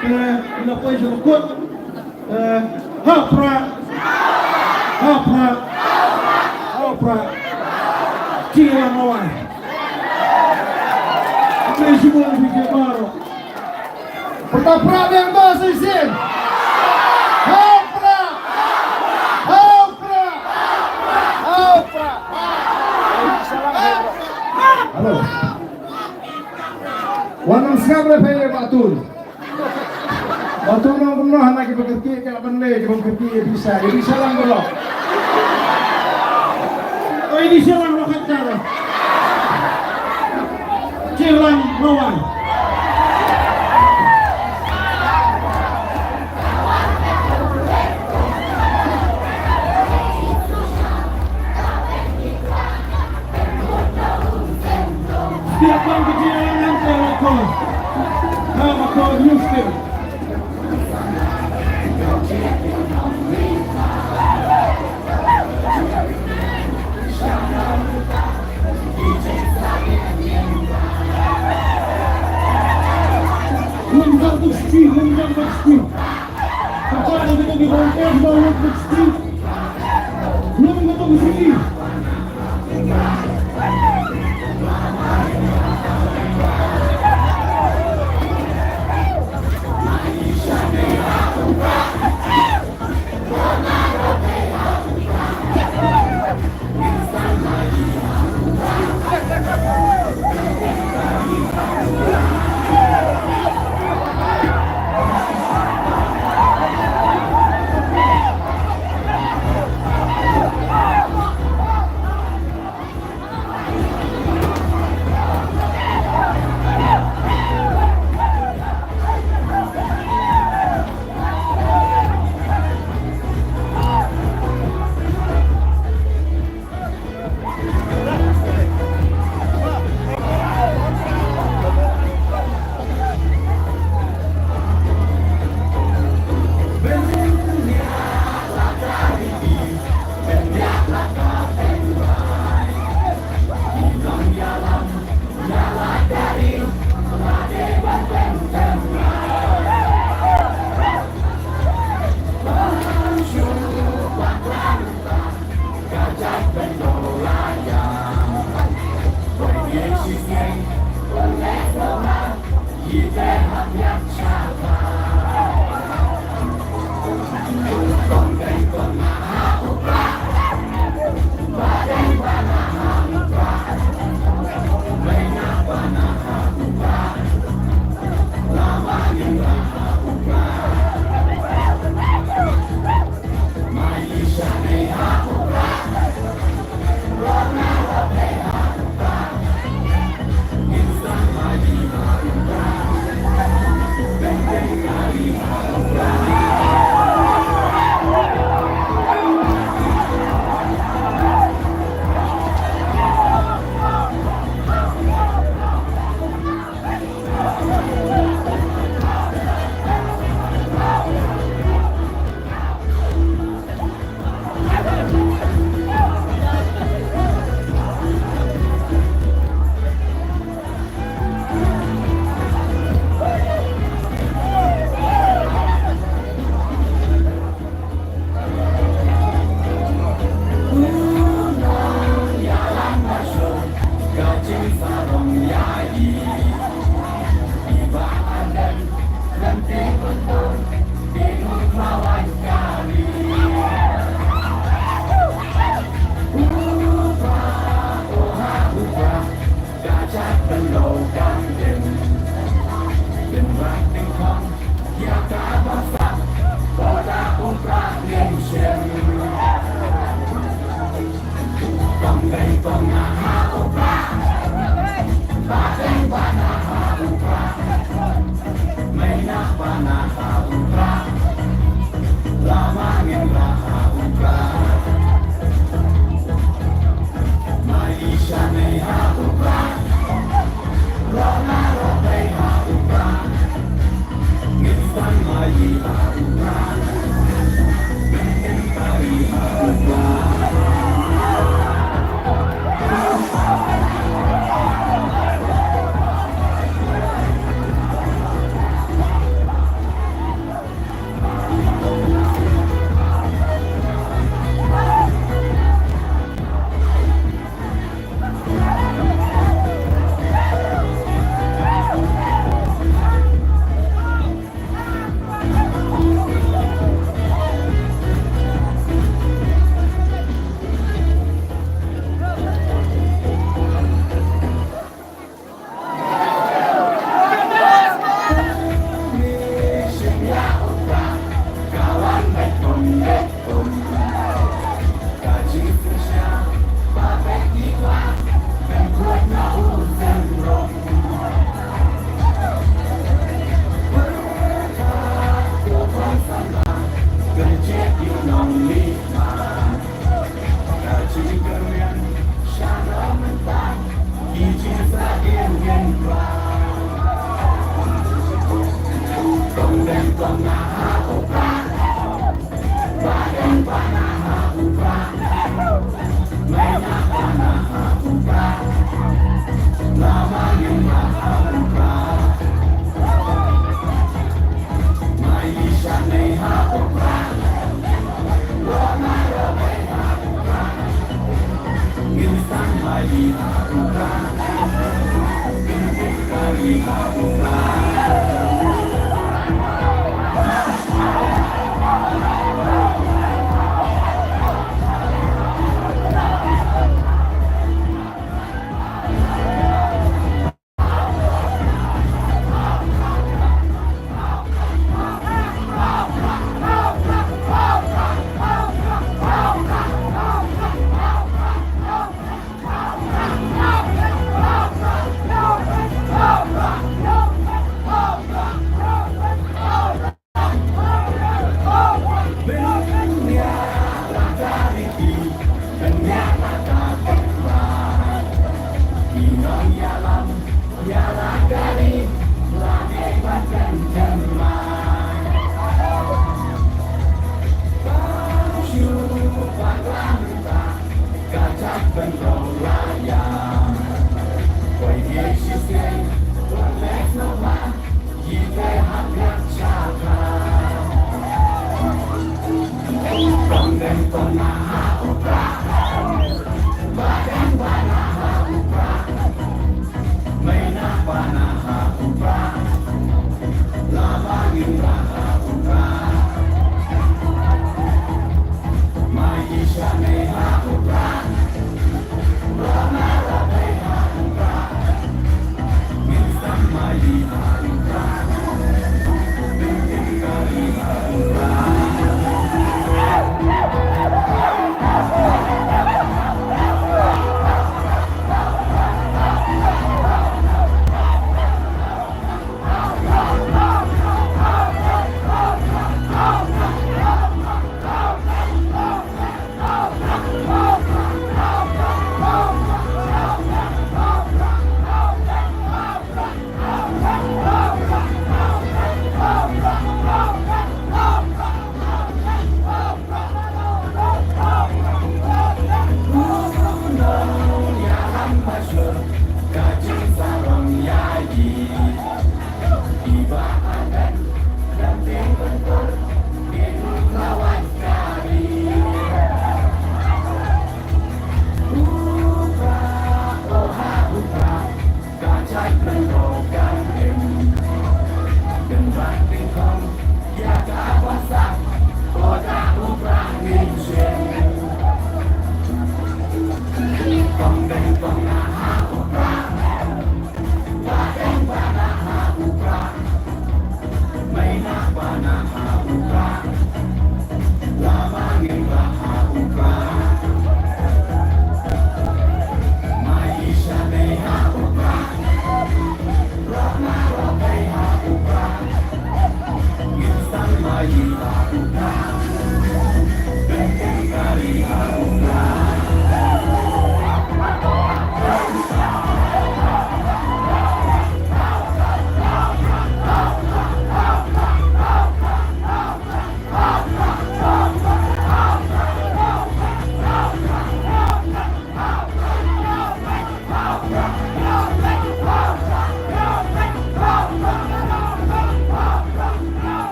te ngi la poi sha kut. Eh, ha u Prah. Ha u Prah. Ha u Prah. Jingïalang rawai. Khublei shibun ïa phi baroh. Pyrta Prah biang to shisien. Ha u Prah. Ha u Prah. Ha u Prah. Hello. Wan nang sngap re phi Bah Tun. Bah Tun nang kumno hana kiba kyrkieh ka ban leh kiba kyrkieh ïa pisa. Ïa pisa lang baroh. Oi, ïa pisa lang baroh kata. Jingïalang rawai.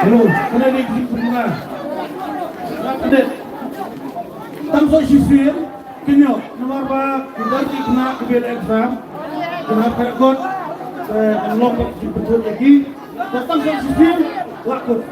Hello, kane dei ki jingpynbna. Nga kdit. Tang sa shisien, kynnoh, namar ba ki don ki khynnah kiba ïa exam, khynnah ka kot, eh, kan long ba ki jingpynbna ïa ki. Tang sa shisien, la kut.